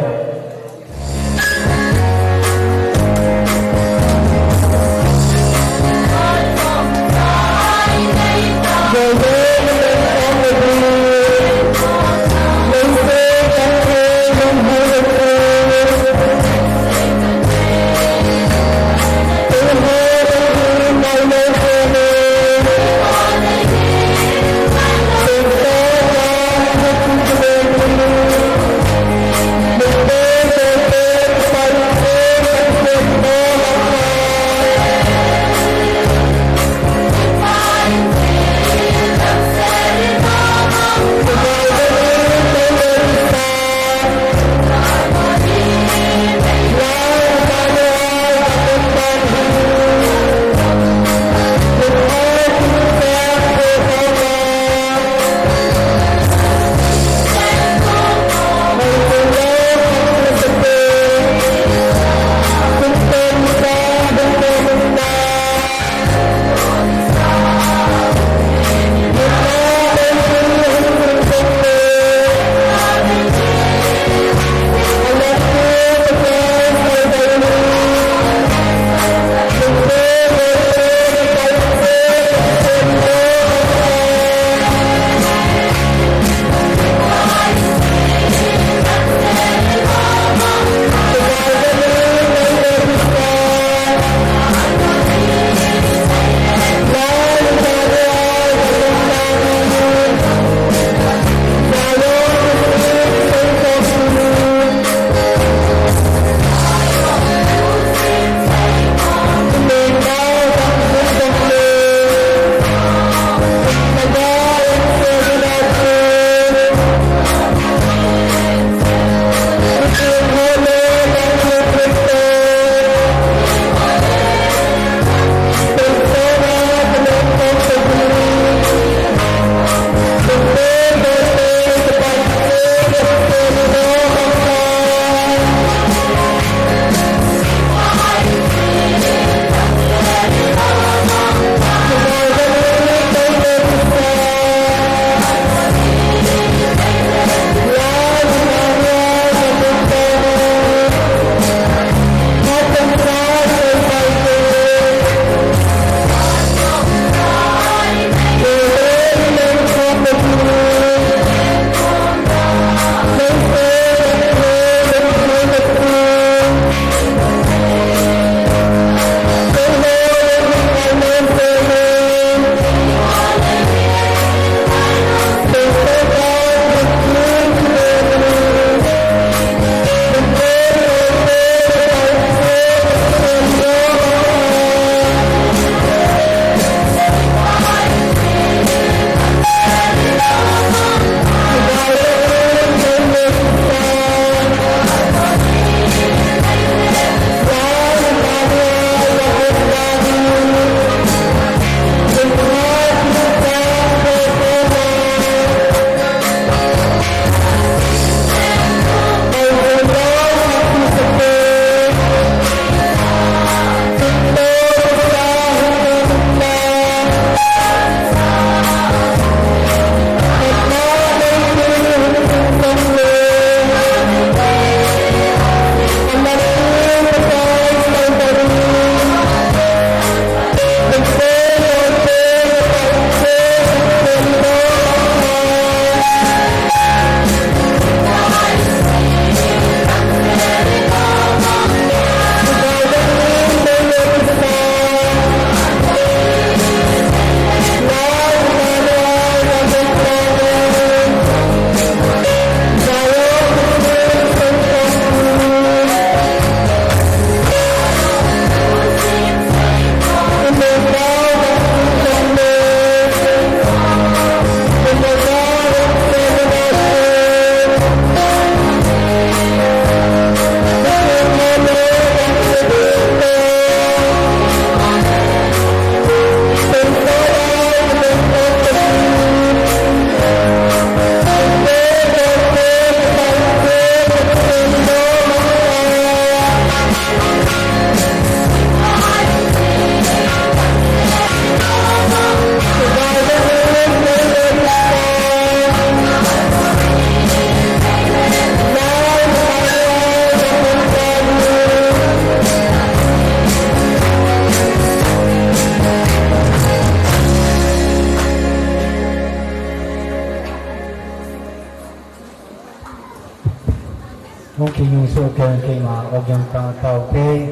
Hung kinyung su keng keng ma, o gyang ta tau te.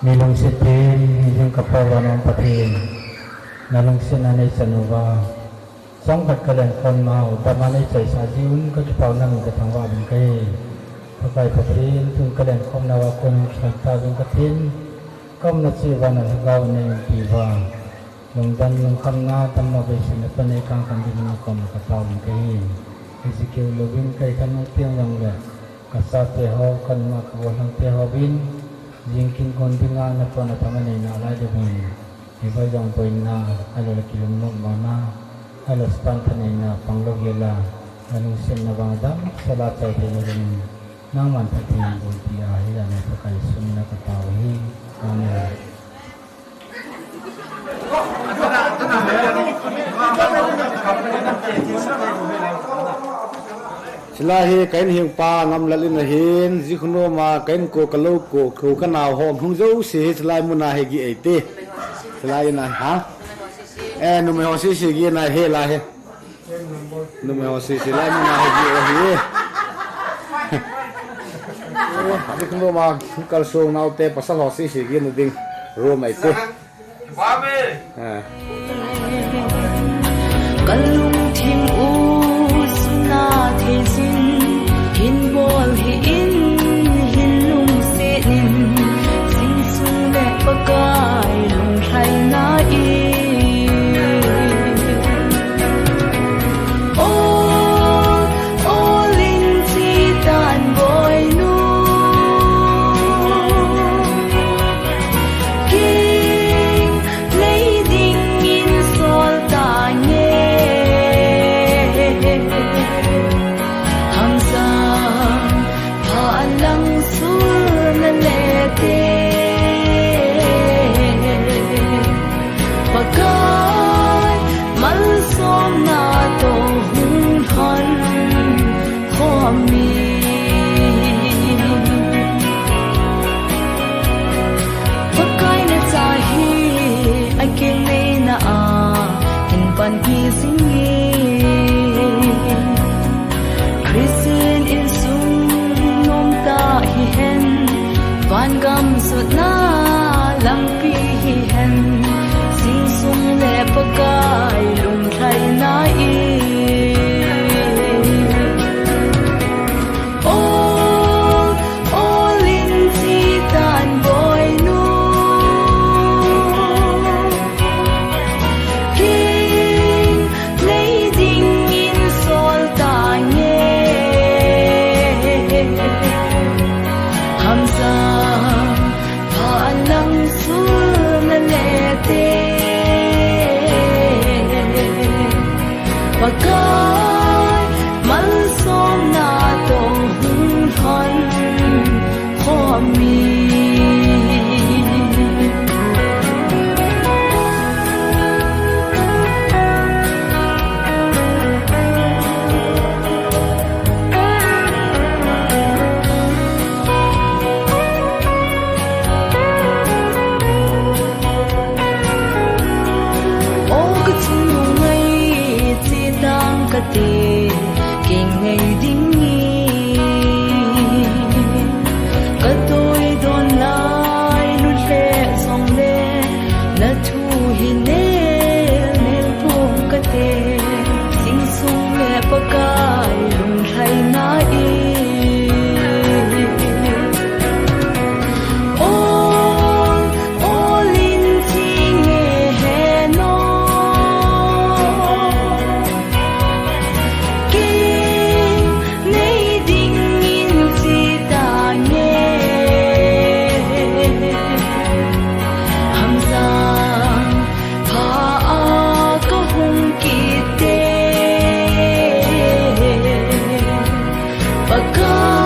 Mi lungset tin, mi jing ka pa wa nong Pathen. Na lungset na nei chan uva. Chang khat ka len khom na u, dama nei chai sa ji un ka kipau na min ka thangvah uvin ka hi. Pakai Pathen, tun ka len khom na wa kun sa ta jing ka tin. Ka um na chi va na lhagao nei umpi uva. Lungdam lungkham na, damna beisei na panei kang kan ding na kom ka tao in ka hi. Ezekiel louvin kai kan nung piang jong le, ka chate ho, ka nunga ka gollhang te ho vin, jingkah kon dinga na pona thama nei na lai le vin. Hiva jong boina, ahilou le kilungmong mona, ahilou le span thaneina, panglou gel a, na lungset na vang dam, sala chai thei na vin, nangman Pathen bulpi a, hi la na Pakai sum na ka tao hi. Amen. Chulai hi ka inhing pa Ngamlal in ahin, jikhuno ma ka inko ka lou ko, ko ka nao ho hung jouse hi chulai muna hi gi eite. Chulai in a, ha? Eh, numei ho sisi gi na hi la hi. Numei ho sisi lai muna hi gi ahi. Adi khun ma kalsong naote pasal ho sisi gi na ding room ahi te. Amen. Ah. Kalungthim u suna thei jin hin bol hi in hin lungset in, sing sung le Pakai lunglhaina in. Ol, ol in chi tan boi nu. King nei ding in sol ta nge. Hamsang pha lang sul na le te. Pakai malsomna toh hung lhon khom in. Pakai na cha hi a keng nei na a hin panpi jing in. Christian insung nom ta hi hen, van gam sutna lampi hi hen, sing sung le Pakai lunglhaina in. Ol, ol in chi tan boi nu. King nei ding in sol ta nge. Hamsang pha lang sul na le te. Pakai malsomna toh hung lhon khom in. O ka chungnung ngai chi tang ka te, keng nei ding in. Ka toi don lai lut le jong le, na thu hi nel nel pong ka te, sing sung le Pakai lunglhaina in. Ol, ol in chi nge he no. King nei ding in chi ta nge. Hamsang pha a ka hung kit te. Pakai